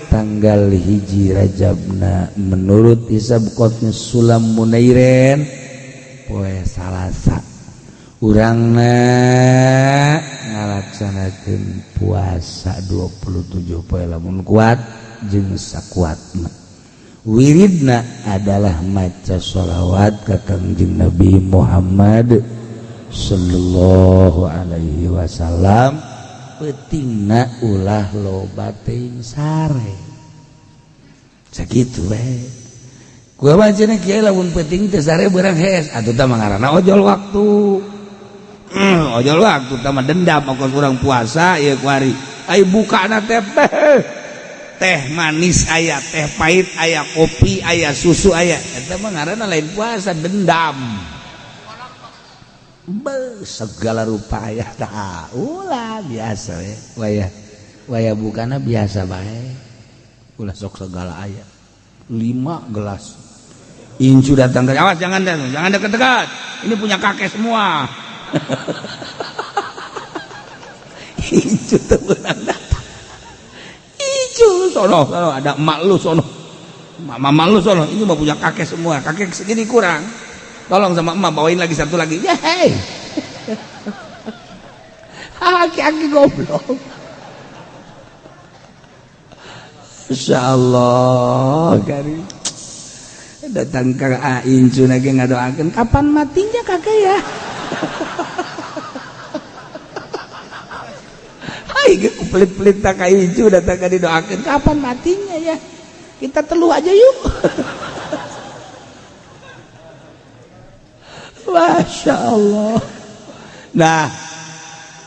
tanggal 1 Rajabna menurut hisab qotnya Sulam Munairen poe Salasa urangna ngalaksanakeun puasa 27 poe lamun kuat jeung sakuatna. Wiridna adalah maca sholawat ka Kangjeng Nabi Muhammad sallallahu alaihi wasallam. Peutingna ulah loba teuing sare. Sakitu we. Gua mah cenah kieu lamun peuting teu sare beurang hees atuh tah mah ngaranna ojol waktu. Ojol waktu tah mah dendam ongkos urang puasa ieu kuari. Ai bukana teh teh manis aya, teh pahit aya, kopi aya, susu aya. Eta mah ngaranna lain puasa, dendam. Be, segala rupa aya tah. Ulah biasa we. Waya waya bukana biasa bae. Ulah sok segala aya. 5 gelas. Incu datang ke, awas jangan jangan dekat-dekat. Ini punya kakek semua. Incu teu meunang datang. Incu sono, sono ada emak lu sono. Mama lu sono, ini mah punya kakek semua. Kakek segini kurang. Tolong sama emak bawain lagi satu lagi. Yeay. Aki-aki goblok. Insyaallah kari. Datang ke Incu lagi ngadoakeun kapan matinya kakek ya. Hai pelit-pelit tak ka Incu datang ka didoakeun kapan matinya ya. Kita teluh aja yuk. Masya Allah. Nah,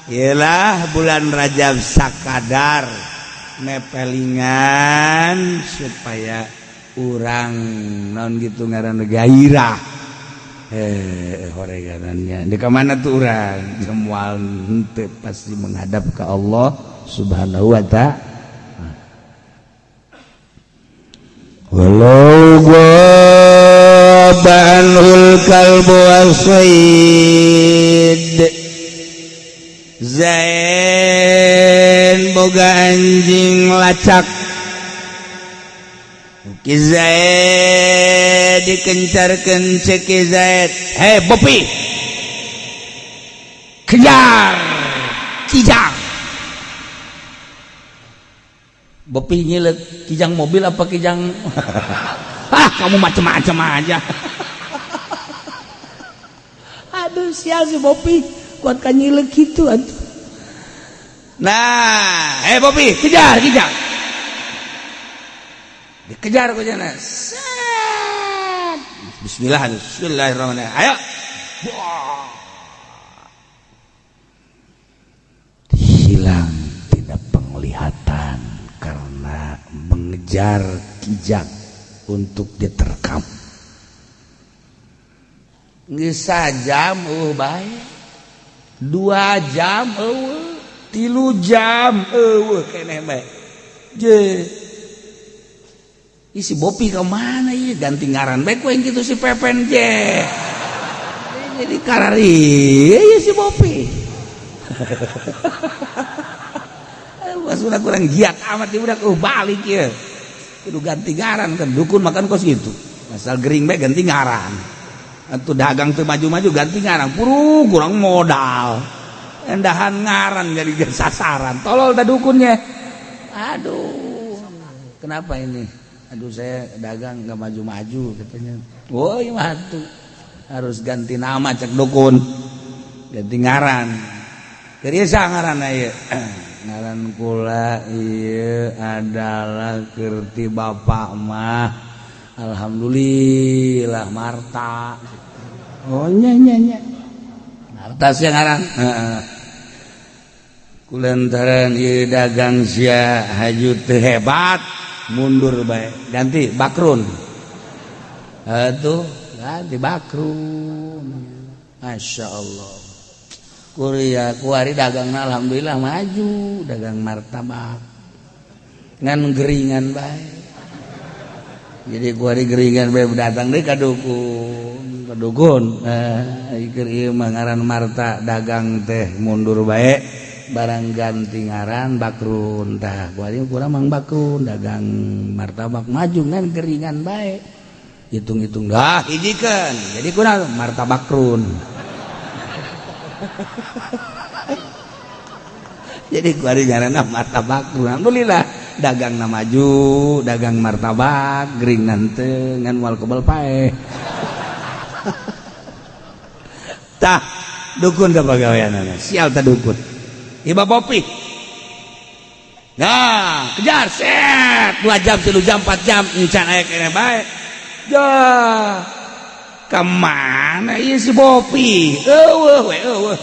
ialah bulan Rajab sakadar nepelingan supaya urang non gitu ngaran gairah. Horeganannya. Di mana tuh urang? Semua henteu pasti menghadap ke Allah Subhanahu wa ta'ala. Walau ghaba anhul kalbu wasaid. Zain boga anjing lacak. Ki Zaid dikencarkeun cek Ki Zaid, "Hei Bopi, kejar kijang." Bopi nyilek, kijang mobil apa kijang? Ah, kamu macem-macem aja. Aduh, sial si Bopi, kuat kan nyilek gitu atuh. Nah, hei Bopi, kejar kijang. Dikejar ku jana. Set. Bismillah, bismillahirrahmanirrahim. Ayo. Hilang tidak penglihatan karena mengejar kijang untuk diterkam. Geus sajam eueuh bae. 2 jam eueuh, 3 jam eueuh keneh bae. Je. Ih, si Bopi kemana ya? Ganti ngaran bae ku yang gitu si Pepen je. Jadi karari ya si Bopi. Sudah kurang giat amat dia udah balik ya. Kudu ganti ngaran kan dukun makan kos gitu. Asal gering bae ganti ngaran. Atuh dagang teu maju-maju ganti ngaran. Puru kurang modal. Endahan ngaran jadi sasaran. Tolol ta dukunnya. Aduh. Kenapa ini? Aduh saya dagang nggak maju-maju katanya. Woi mah tuh harus ganti nama cek dukun. Ganti ngaran. Keur ngaran ieu. Ngaran kula ieu adalah kerti bapak mah. Alhamdulillah Marta. Oh nya nya nya. Marta sia ngaran. Heeh. Kulantaran ieu dagang sia haju teu hebat. Mundur bae ganti Bakrun atuh ganti Bakrun. Masya Allah kuria kuari dagangna alhamdulillah maju dagang martabak ngan geringan bae. Jadi kuari geringan bae datang deui ka dukun ka dukun keur ieu mah ngaran Marta dagang teh mundur bae barang ganti ngaran Bakrun. Tah kuari kurang mang Bakrun dagang martabak maju ngan geringan bae. Hitung-hitung dah hijikeun jadi kurang martabakrun. Jadi kuari ngaranna martabakrun. Alhamdulillah dagangna maju, dagang martabak gering teu ngan moal kebel paeh. Tah dukun ka pagaweanana sial tah dukun. Iba Bopi. Nah, kejar set 2 jam, 3 jam, 4 jam encan aya keneh bae. Jah. Kemana ieu si Bopi? Eueuh we eueuh.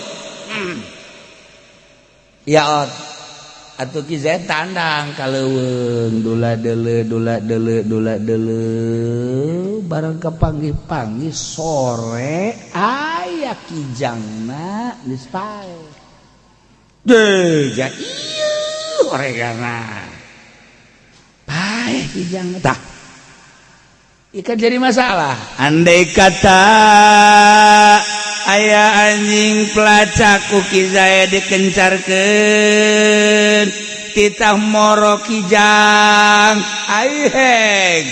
Ya ot. Atuh Ki Zaid tandang ka leuweung dula deuleu dula deuleu dula deuleu bareng kapanggih-panggih sore aya kijangna geus paeh. Deja ieu oregana. Paeh kijang tah. Ikan jadi masalah. Andai kata aya anjing pelacak ku Ki Zaid dikencarkeun, titah moro kijang, aiheng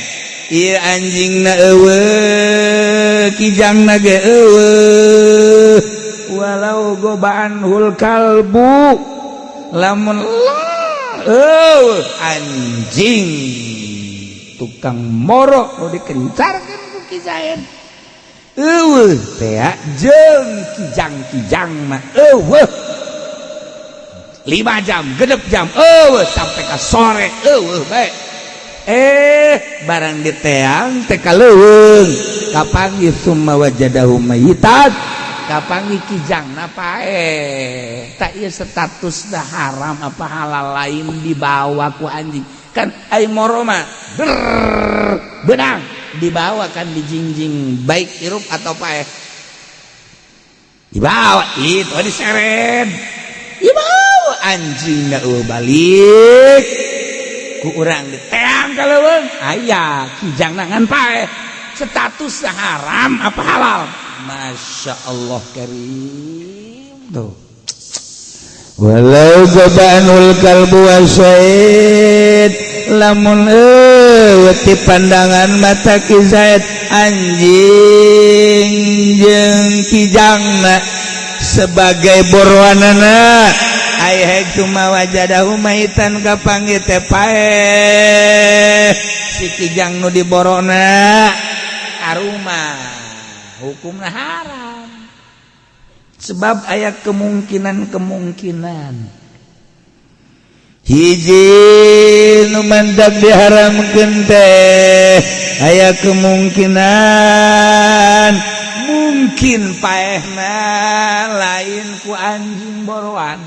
ieu anjing na euweuh, kijang na ge euweuh. Walau ghaba anhul kalbu, lamun euweuh anjing tukang moro nu dikencarkeun ku Ki Zaid, euweuh teh jeung kijang-kijang mah euweuh 5 jam, 6 jam euweuh, sampai ka sore euweuh bae. Barang diteang teh ka leuweung kapanggih, summa wajadahu mayitan, kapanggih kijangna paeh. Tak ieu status dah haram apa halal? Lain dibawa ku anjing kan, ai moro mah benang dibawa kan, dijingjing, baik hirup atau paeh dibawa, itu diseret, dibawa anjing na balik ku urang diteang ka leuweung aya kijang nangan paeh. Status haram apa halal? Masya Allah karim tuh. Walau ghaba anhul kalbu wasaid, lamun euweuh ti pandangan mata Ki Zaid anjing jeung kijangna sebagai boroanana, ai cuma wajadahu maitan, kapanggih teh paeh si kijang nu diborona, haruma hukumna haram, sebab aya kemungkinan-kemungkinan. Hiji nu mantak diharamkeun teh aya kemungkinan mungkin paehna lain ku anjing boroan.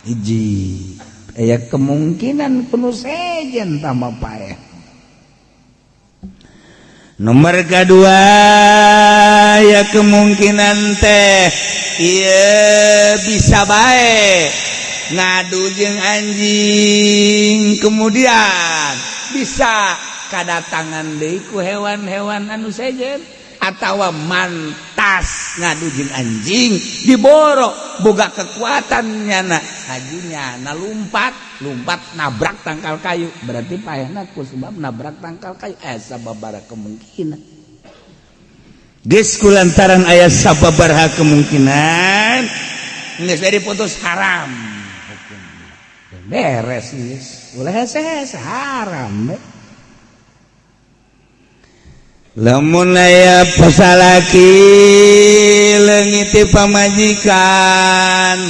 Hiji, aya kemungkinan ku nu sejen tambah paeh. Nomor kedua ya, kemungkinan teh iya bisa baik ngadu jeung anjing, kemudian bisa kadatangan deui ku hewan-hewan anu sejen, atawa mantas ngadu jeung anjing diboro, boga kekuatan nyana, hajunya na lumpat lumpat nabrak tangkal kayu, berarti payahna ku sebab nabrak tangkal kayu. Sababaraha kemungkinan geus, ku lantaran aya sababaraha kemungkinan geus diputus haram. Beres geus, ulah hese haram be. Lamun aya pasalaki leungit ti pamajikan,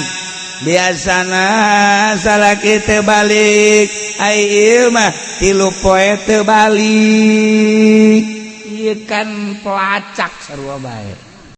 biasana salaki teu balik, ai ieu mah 3 poe teu balik. Ieu kan pelacak sarua bae.